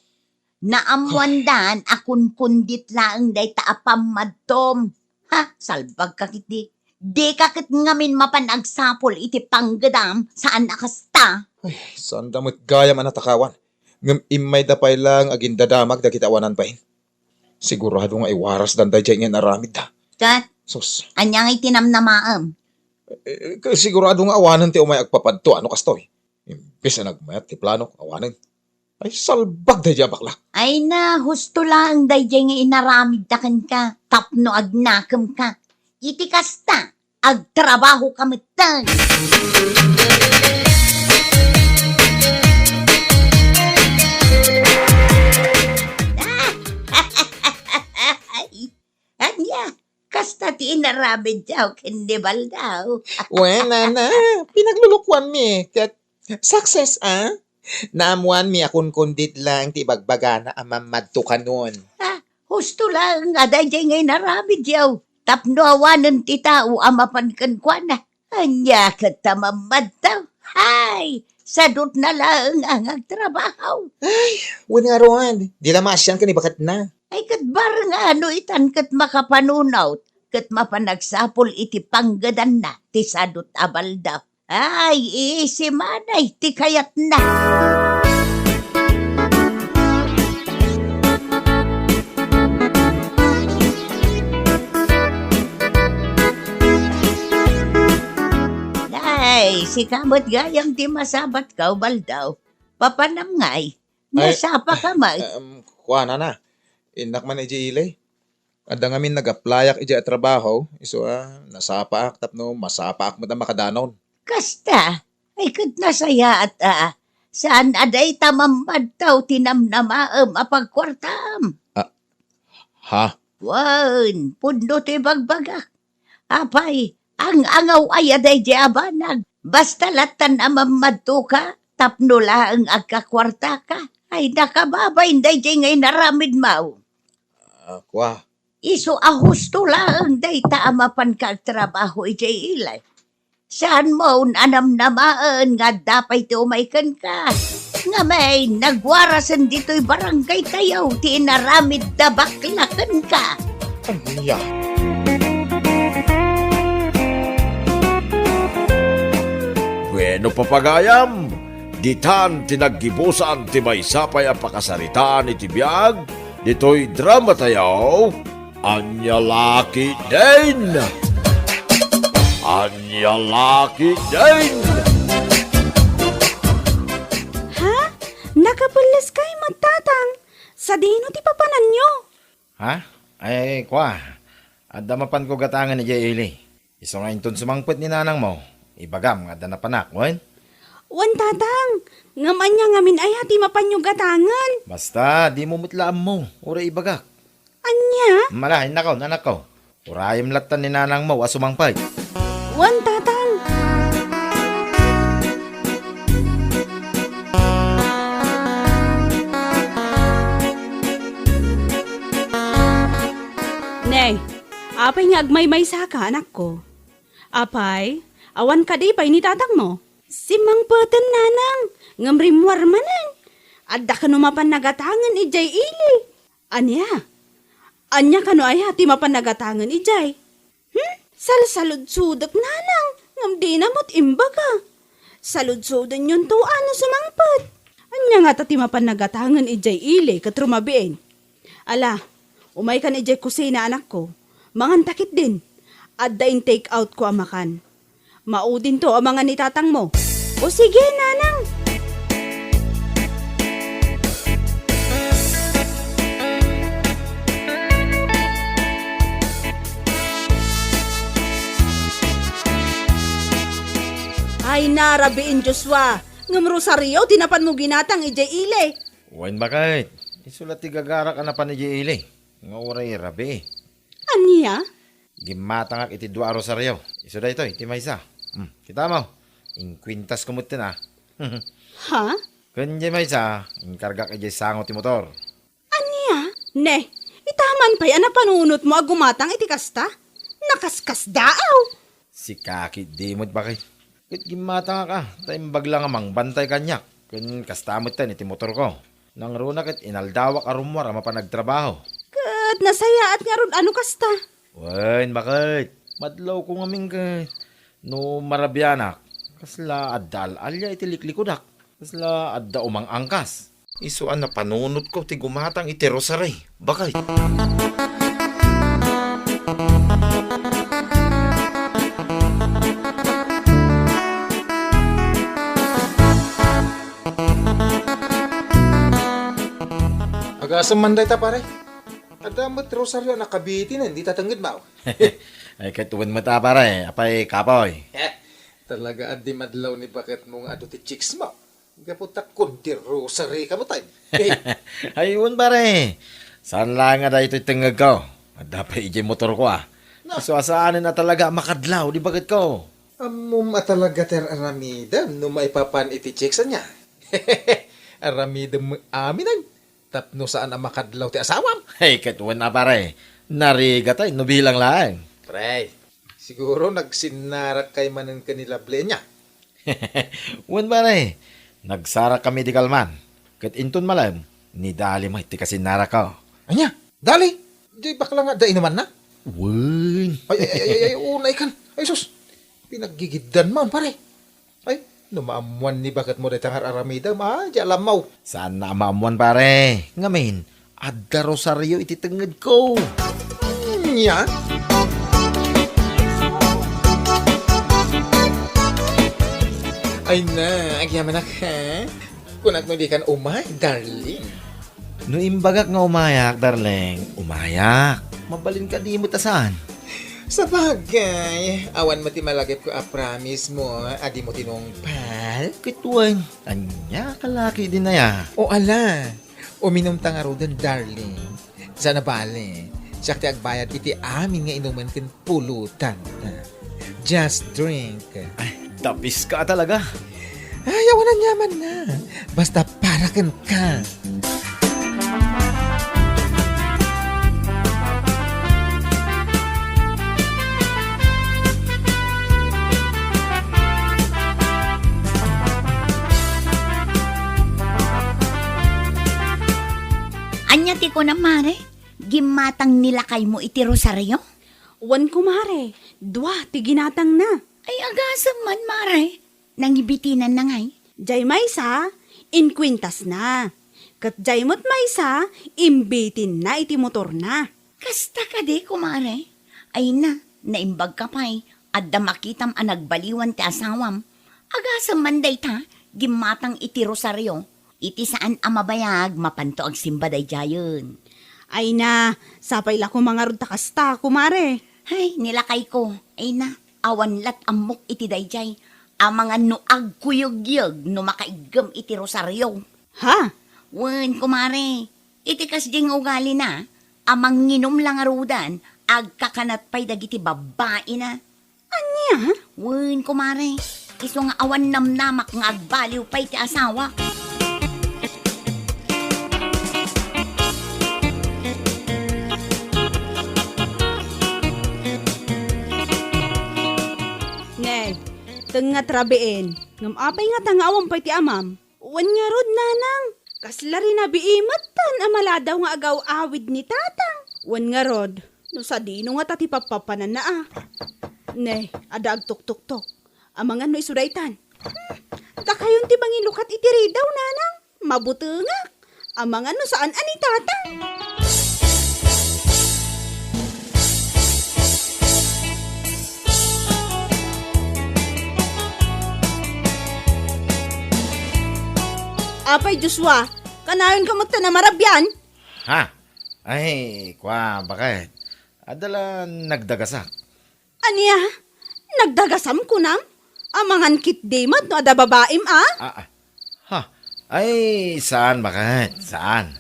Naammoandan a kunkundit laeng dayta a pammadtom. Ha, salbagka ketdi. Dika ket ngamin mapan agsapul iti panggedam, saan a kasta. Ay, saanda met gayam a natakawan. Ngem immayda pay laeng agindadamag dagiti awanan bain. Sigurado nga iwarasdan daydiay nga inaramidda. Ket, sus, ania nga iti namnamaem? Eh, sigurado nga awanen ti umay agpapadto, ano kastoy? Imbes a nagmayat ti plano, awanen. Ay, salbag daydiay a bakla. Ay na, husto laeng daydiay nga inaramidda kenka tapno agnakemka. Iti kasta, agtrabahoka metten. Ania? Kasta ti inaramidyo ken ni Baldo? Wen, nana, pinaglulukuanmi, ket success, a? Naammoanmi a kunkundit laeng ti ibagbagana a mammadto kanon. Ah, husto laeng a daydiay nga inaramidyo tapno awanen ti tao a mapan kenkuana. Ania ket ta mammadto? Hay, sadutna laeng a nga agtrabaho. Ay, wen ngarud, di la maasian ken ibaketna. Ay, ket bareng no itan ket makapanunot, ket mapan agsapul iti panggedanna ti sadut a Baldo. Ay, iisimanay ti kayatna. Ay, sika met gayam ti masabat ka, Ubaldaw. Papanam ngay, Ay, nasapa ka met. Um, kuana na. Innak man idiay ili. Adda ngamin nag-applyak idiay a trabaho, isu a, nasapaak tapno masapaak met a makadanon. Kasta, ay ket nasayaat a, saan a dayta mammadtaw ti namnamaem a pagkuartam. Ah, ha? Wen, pudno ti bagbagak. Apay, ang-angaw aya daydi a banag. Basta lattan a mammadtoka, tapno laeng agkakuartaka. Ay, nakababain daydi nga inaramidmo. Ah, kua. Isu a husto laeng dayta a mapanka agtrabaho idiay ili. Saanmo a namnamaen nga adda pay ti umay kenka? Ngamin, nagwarasen ditoy barangaytayo ti inaramid da bakla kenka. Ania? Bueno, papagayam, ditan ti naggibusan ti maysa pay a pakasaritaan iti biag ditoy dramatayo. Ania la ketdin? Ania la ketdin? Ha? Nakapelles kay met, Tatang? Sadino ti papananyo? Ha? Ay, kua. Adda mapanko gatangen idiay ili. Isu nga inton sumangpet ni nanangmo, ibagam nga adda napanak, wen? Wen, Tatang. Ngem ania ngamin aya ti mapanyo gatangen? Basta, dimo met la ammo. Uray ibagak. Ania? Mala, innakon, anakko. Urayem lattan ni nanangmo a sumangpet. Wen, Tatang. Ne, apay nga agmaymaysaka, anakko? Apay, awan kadi pay ni tatangmo? Simmangpeten, nanang, ngem rimmuar manen. Adda kano mapan nagatangen idiay ili. Ania? Ania kano aya ti mapan nagatangen idiay? Hmm? Salsaludsodek, nanang, ngem dina met imbaga. Saludsodenyon to a no sumangpet. Ania ngata ti mapan nagatangen idiay ili ket rumabiin? Ala, umaykan idiay kusina, anakko. Manganta ketdin. Adda in-take out ko a makan. Maudinto a mangan ni tatangmo. O sige, nanang. Ay, narabiin, Joshua. Ngem rosario ti napanmo ginatang idiay ili. Wen, baket. Isu la ti gagarak a napan idiay ili. Nga uray rabii. Ania? Gimmatangak iti dua a rosario. Isu daytoy, ti maysa. Hmm, kitamo? Inkuentasko metten a. Ha? Ken diay maysa, inkargak idiay sango ti motor. Ania? Ne, ita man pay a napanunotmo a gumatang iti kasta? Nakaskasdaaw! Sika ketdi met, baket. Ket gimmatangak a, ta imbag la nga mangbantay kaniak. Ken kasta metten iti motorko. Nangruna ket inaldawak a rummuar a mapan agtrabaho. Ket nasayaat ngarud a no kasta? Wen, baket. Madlawko ngamin ket no marabianak, kasla adda al-alia iti liklikudak. Kasla adda umang-angkas. Isu a napanunotko ti gumatang iti rosary, baket. Agasem man dayta, pare. Adda met rosario a nakabitinen dita tengngedmo. Ay, ket wen met a, pare. Apay, kapoy? Eh, talaga a di madlaw ni baketmo nga adu ti chicks mo. Gapu ta kundi rosary ka met ay. Ay, wen, pare. Saan laeng a daytoy tengngegko. Adda pay idiay motorko, a. Na. Isu a saanen a talaga a makadlaw di baketko. Ammom a talaga ti ar-aramidem no maipapan iti chicks, ania? Aramidem met amin, ay. Tapno saan a makadlaw ti asawam. Hey, ket wen a, pare. Narigat ay no bilang laeng. Pre, siguro nagsinnarak kay manen ken ni Lovely, ania? Wen, pare. Nagsarakkami idi kalman. Ket inton malem, ni Dali met ti kasinnarakko. Ania? Dali? Diay bakla nga adda inumanna? Wen. Ay, ay, ay, ay, ay, unay kan. Ay, sus. Pinaggigiddan man, pare. Ay, no maammuan ni baketmo dayta nga ar-aramidem, a, di alammaw. Saan a maammuan, pare. Ngamin, adda rosario iti tengngedko. Nya? Ay na, agyamanak, ha? Kunak no dikan umay, darling. No imbagak nga umayak, darling, umayak. Mabalin kadi met a saan? Sabagay, awan met ti malagipko a promise mo a dimo tinungpal? Ket wen, ania, kalaki din aya? O ala, uminumta ngaruden, darling. Saan a bale, siak ti agbayad iti amin nga inumen ken pulutan. Just drink. Ay, dapiska talaga. Ay, awan aniamanna. Basta para kenka. Ania ti kunam, mare? Gimmatang ni lakaymo iti rosario? Wen, kumare, dua ti ginatangna. Ay, agasem man, mare. Nangibitinanna ngay? Jay maysa, inkuentasna. Ket jay met maysa, imbitinna iti motorna. Kasta kadi, kumare? Ay na, naimbagka pay, adda makitam a nagbaliwan ti asawam. Agasem man dayta, gimmatang iti rosario. Iti saan a mabayag, mapanto agsimba daydiayen. Ay na, sapay la koma ngarud ta kasta, kumare. Hay, ni lakayko, ay na, awan lat ammok iti daydiay. Amangan no agkuyegyeg no makaiggem iti rosario. Ha? Wen, kumare, iti kasdiay nga ugalina, a manginum la ngaruden, agkakanat pay dagiti babbaina. Ania? Wen, kumare. Isu nga awan namnamak nga agbaliw pay ti asawak. Ne, tengnga ti rabiin. Ngem apay ngata nga awan pay ti amam? Wen ngarud, nanang. Kasla rinabii metten a maladaw nga agaw-awid ni tatang. Wen ngarud, no sadino ngata ti pappapananna a? Ne, adda agtuktuktok. Amangan no isu daytan. Hmm, dakayon ti mangilukat iti ridaw, nanang. Mabutengak. Amangan no saan a ni tatang. Apay Joshua, kanayon ka met ta namarabian? Ha? Ay, kua, baket. Adda la nagdagasak. Ania? Nagdagasam kunam? Amangan ketdi met no adda babaim a? Ah, ah. Ha? Ay, saan, baket? Saan?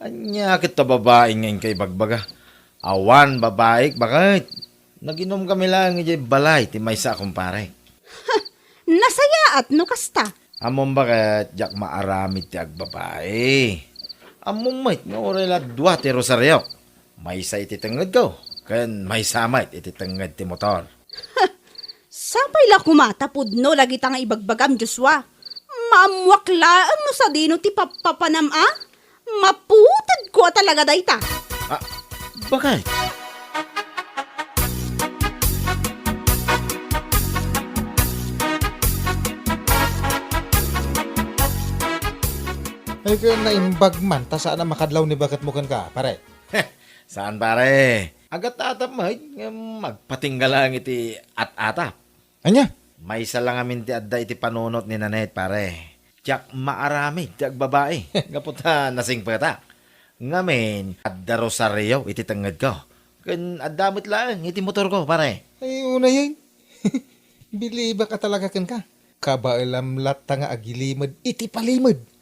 Ania ket ta babai nga inka ibagbaga? Awan babaik, baket. Naginum kami laeng idiay balay ti maysa a kumparek. Nasayaat no kasta. Ammom, baket, diak maaramid ti agbabai. Ammom met nga uray la dua ti rosariok. Maysa iti tengngedko, ken maysa met iti tengnged ti motor. Sapay la koma ta pudno dagita nga ibagbagam, Joshua. Maammoak laeng no sadino ti pappapanam a? Maputedko a talaga dayta. Ah, baket? Ay, ket naimbag man, ta saan a makadlaw ni baketmo kenka, pare. Saan, pare. Agat-atap met, ngem agpatingga laeng iti at-atap. Ania? Maysa la ngamin ti adda iti panunot ni Nanette, pare. Diak maaramid ti agbabai, gapu ta nasingpetak. Ngamin, adda rosario iti tengngedko, ken adda met laeng iti motorko, pare. Ay, unayen. Bilibak a talaga kenka. Kabaelam latta nga agilimed iti palimed.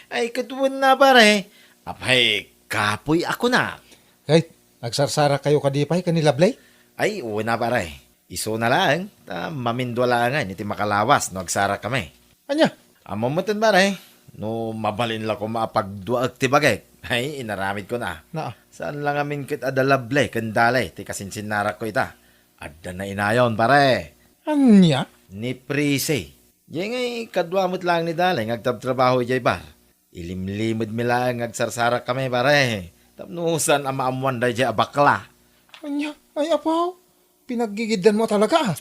Ay, ket wen a, pare. Apay, kapoy a kunak. Ay, agsarsarakkayo kadi pay ken ni Lovely? Ay, wen a, pare. Isuna laeng, ta mamindua laengen iti makalawas no agsarakkami. Ania? Ammom metten, pare, no mabalin la koma a pagduaek ti bagik. Ay, inaramidkon a. Naa. Saan la ngamin ket adda Lovely ken Dale ti kasinsinnarakko ita. Adda nainayon, pare. Ania? Ni Prissy. Diay ngay, kadua met laeng ni Dale nga agtrabtrabaho idiay bar. Ilimlimedmi laeng nga agsarsarakkami, pare. Tapno saan a maammoan daydiay a bakla. Ania? Ay, apo, pinaggigiddanmo a talaga, a?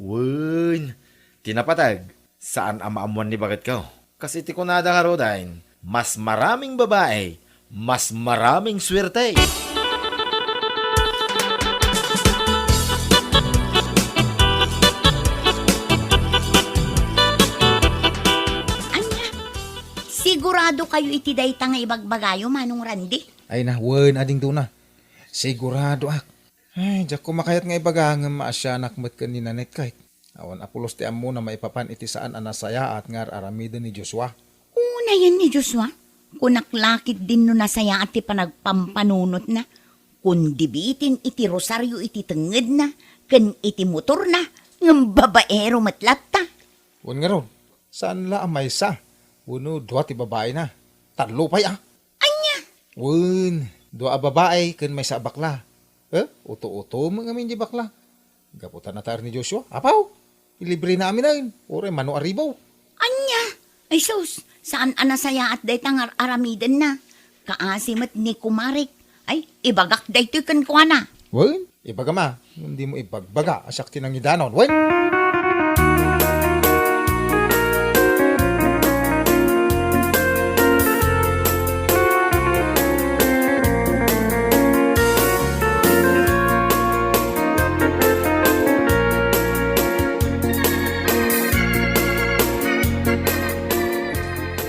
Wen, ti napateg, Saan a maammuan ni baketko. Kas iti kunada ngaruden, mas maraming babae, mas maraming suwerte. Ania? Sigurado kayo iti dayta nga ibagbagayo, Manong Randy? Ay na, wen, adingdona. Siguradoak. Ay, diak koma kayat nga ibaga ngem maasianak met ken ni Nanette, ket awan a pulos ti ammona maipapan iti saan a nasayaat nga ar-aramiden ni Joshua. Unayen ni Joshua, kunak la ketdin no nasayaat ti panagpampanunotna. Kundi bitin iti rosario iti tengngedna ken iti motorna, ngem babaero met latta. Wen ngarud, saan la a maysa wenno dua ti babaina? Tallo pay a. Ania? Wen, dua a babae ken maysa a bakla. Eh, uto-uto met ngamin di bakla. Gapu ta nataer ni Joshua, apaw, ilibrena aminen, uray mano a ribu. Ania? Ay sus, saan a nasayaat dayta nga ar-aramidenna. Kaasi met ni kumarek. Ay, ibagak daytoy kenkuana. Wen, ibagam a, ngem dimo ibagbaga a siak ti nangidanon. Wen!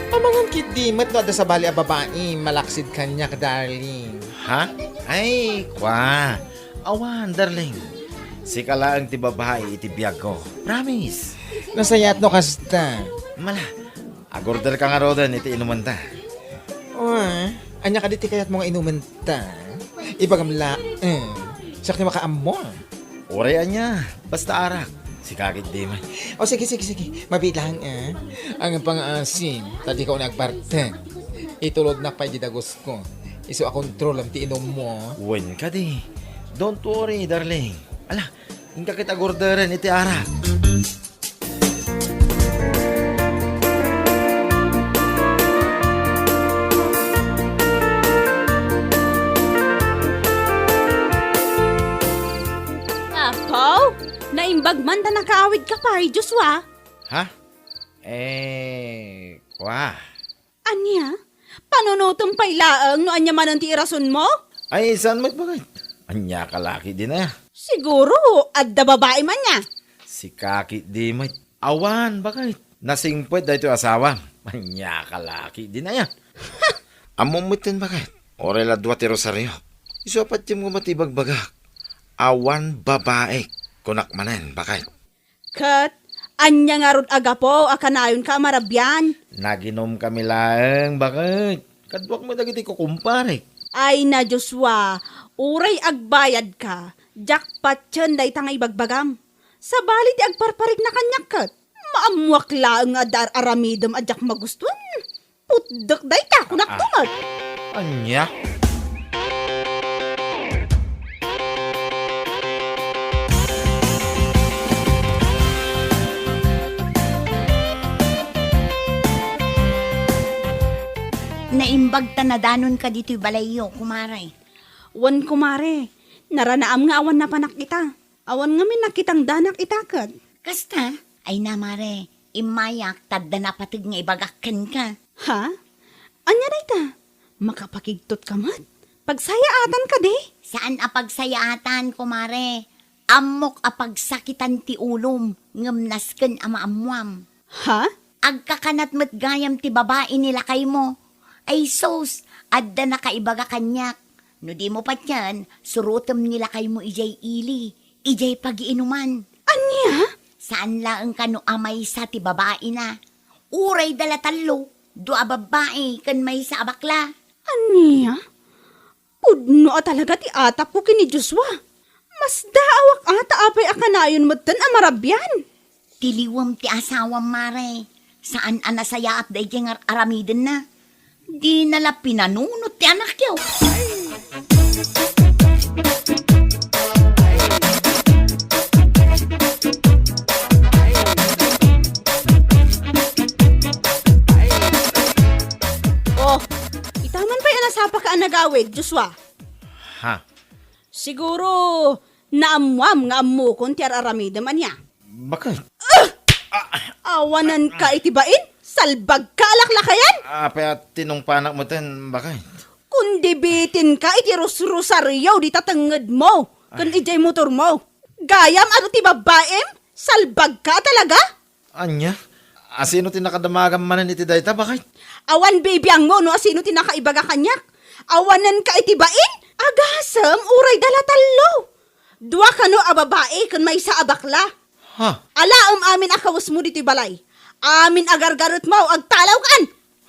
Amangan ketdi met no adda sabali a babai malaksid kaniak, darling. Ha? Ay, kwa. Awan, darling. Sika laeng ti babai iti biagko. Promise. Nasayaat no kasta. Mala, agorder ka ngaruden iti inumenta. Wa, ania kadi ti kayatmo nga inumenta? Ibagam laeng. Siak ti makaammo. Uray ania, basta arak. Sika ketdi met. O, sige, sige, sige. Mabiit laeng, eh. Ang pangaasim, ta dika unay agbartek. Itulodnak pay di dagusko. Isu a kontrolam ti inummo. Wen kadi. Don't worry, darling. Ala, inka ket agorderen iti arak. Apo, naimbag man ta nakaawid ka pay, Joshua. Ha? Eh, kwa. Ania? Panunotem pay laeng no ania manen ti irasonmo? Ay, saan met, baket? Ania ka la ketdin aya? Siguro, adda babai man nia. Sika ketdi met. Awan, baket. Nasingpet daytoy asawam. Ania ka la ketdin aya? Ammom metten, baket. Uray la dua ti rosario. Isu a patiem koma ti ibagbagak. Awan babai. Kunak manen, baket. Ket ania ngarud a gapu a kanayonka a marabian? Naginomkami laeng, baket. Kaduak met dagiti kukumparek. Ay na, Joshua, uray agbayadka, diak patien dayta nga ibagbagam. Sabali ti agparparigna kaniak ket maammoak laeng nga adda ar-aramidem a diak magustoen. Putdek dayta, kunak. Ah, ah. Met. Ania? Naimbag ta nadanonka ditoy balayyo, kumare. Wen, kumare. Naranaam nga awan napanak ita. Awan ngamin nakitang danak ita ket. Kasta? Ay na, mare, immayak ta adda napateg nga ibagak kenka. Ha? Ania dayta? Makapakigtot ka met? Pagsayaatan kadi? Saan a pagsayaatan, kumare. Ammok a pagsakitan ti ulom, ngem nasken a maammoam. Ha? Agkakanat met gayam ti babai ni lakaymo. Ay sus, adda nakaibaga kaniak. No dimo patien, surotem ni lakaymo idiay ili, idiay pagiinuman. Ania? Saan laeng kano a maysa ti babaina. Uray da la tallo, dua a babbai ken maysa a bakla. Ania? Pudno a talaga ti atapko ken ni Joshua. Masdaawak a ta apay a kanayon metten a marabian. Ti liwem ti asawam, mare. Saan a nasayaat daydiay nga ar-aramidenna. Dina la pinanunot ti anakyo. Oh, ita man pay a nasapaka a nagawid, Joshua. Ha? Siguro, naammoam nga ammokon ti ar-aramidem, ania? Baket. Ah! Awanenka iti bain? Salbagka a laklakayan? Apay a tinungpanak metten, baket? Kundi bitinka iti rusrosario dita tengngedmo ken idiay motormo. Gayam adu ti babbaim? Salbagka a talaga? Ania? Asino ti nakadamagam manen iti dayta, baket? Awan bibiangmo no asino ti nakaibaga kaniak. Awanenka iti bain? Agasem, uray dala tallo. Dua kano a babai ken maysa a bakla. Ha? Alaem amin a kawesmo ditoy balay. Amin a gargarutmo, agtalawkan!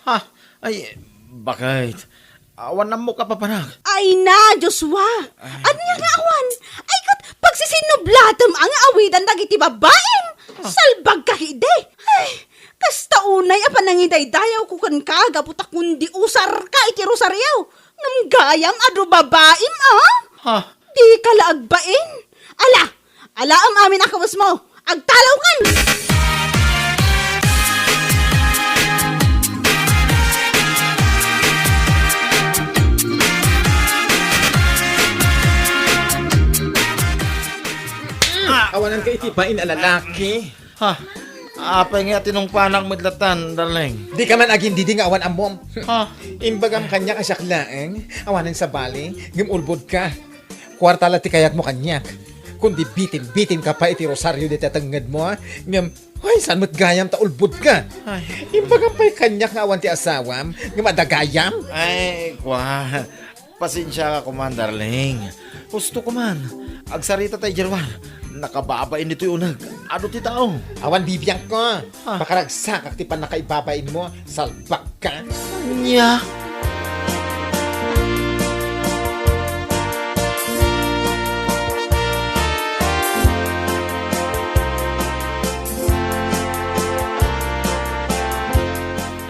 Ha? Ay, baket? Awan ammok a papanak. Ay na, Joshua! Ay. Ania nga awan? Ay, ket pagsisinublatem a nga awidan dagiti babbaim! Ah. Salbagka idi! Ay, kasta unay a panangidaydayawko kenka gapu ta kundi usarka iti rosario. Ngem gayam adu babaim, a? Ha? Dika la agbain. Ala, alaem amin a kawesmo. Agtalawkan! Awanenka iti bain a lalaki. Ha? Apay nga tinungpanak met latan, darling? Dika man agindidi nga awan ammom. Ha? Imbagam kaniak a siak laeng, awanen sabali, ngem ulbodka. Kuarta la ti kayatmo kaniak. Kundi bitin-bitinka pay iti rosario dita tengngedmo, a? Ngem, ay, saan met gayam ta ulbodka? Ay. Imbagam pay kaniak nga awan ti asawam, ngem adda gayam? Ay, kua. Pasensiaka koman, darling. Husto koman. Agsarita tay diay ruar. Nakababain ditoy uneg. Adu ti tao. Awan bibiangko. Ah. Pakaragsakak ti pannakaibabainmo. Salbagka. Ania?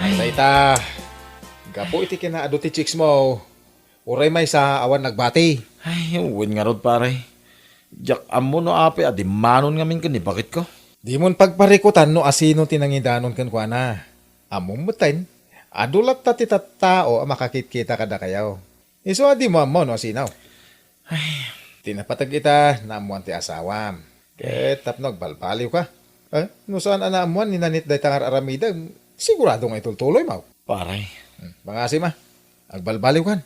Ay. Dayta, gapu iti kinaadu ti chicks mo. Uray maysa awan nagbati. Ay, wen ngarud, pare. Diak ammo no apay a dimmanon ngamin ken ni baketko. Dimon pagparikutan no asino ti nangidanon kenkuana. Ammom metten, adu latta ti tattao a makakitkita kadakayo. Isu a dimo ammo no asino. Ay. Ti napateg ita, naammoan ti asawam. Ket tapno agbalbaliwka. Eh, no saan a naammoan ni Nanit dayta nga ar-aramidem, sigurado nga itultuloymo. Pare. Hmm, pangasim a. Agbalbaliwkan.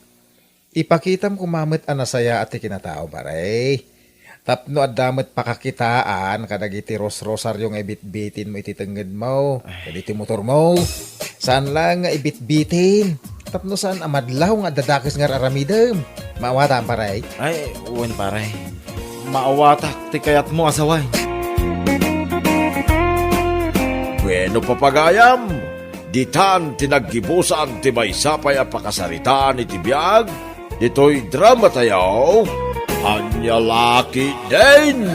Ipakitam koma met a nasayaat ti kinataom, pare. Tapno adda met pakakitaan kadagiti ros-rosario nga ibitbitinmo iti tengngedmo, ay, ken iti motormo. Saan laeng nga ibitbitin. Tapno saan a madlaw nga adda dakes nga ar-aramidem. Maawatam, pare? Ay, wen, pare. Maawatak ti kayatmo a sawen. Bueno, papagayam, ditan ti naggibusan ti maysa pay a pakasaritaan iti biag ditoy dramatayo, Ania La Ketdin.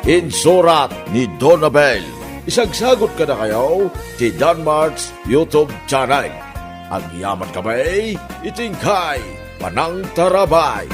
Insurat ni Donabel. Isagsagut kadakayo ti Danmart's YouTube channel. Agyaman kami iti inkay panangtarabay.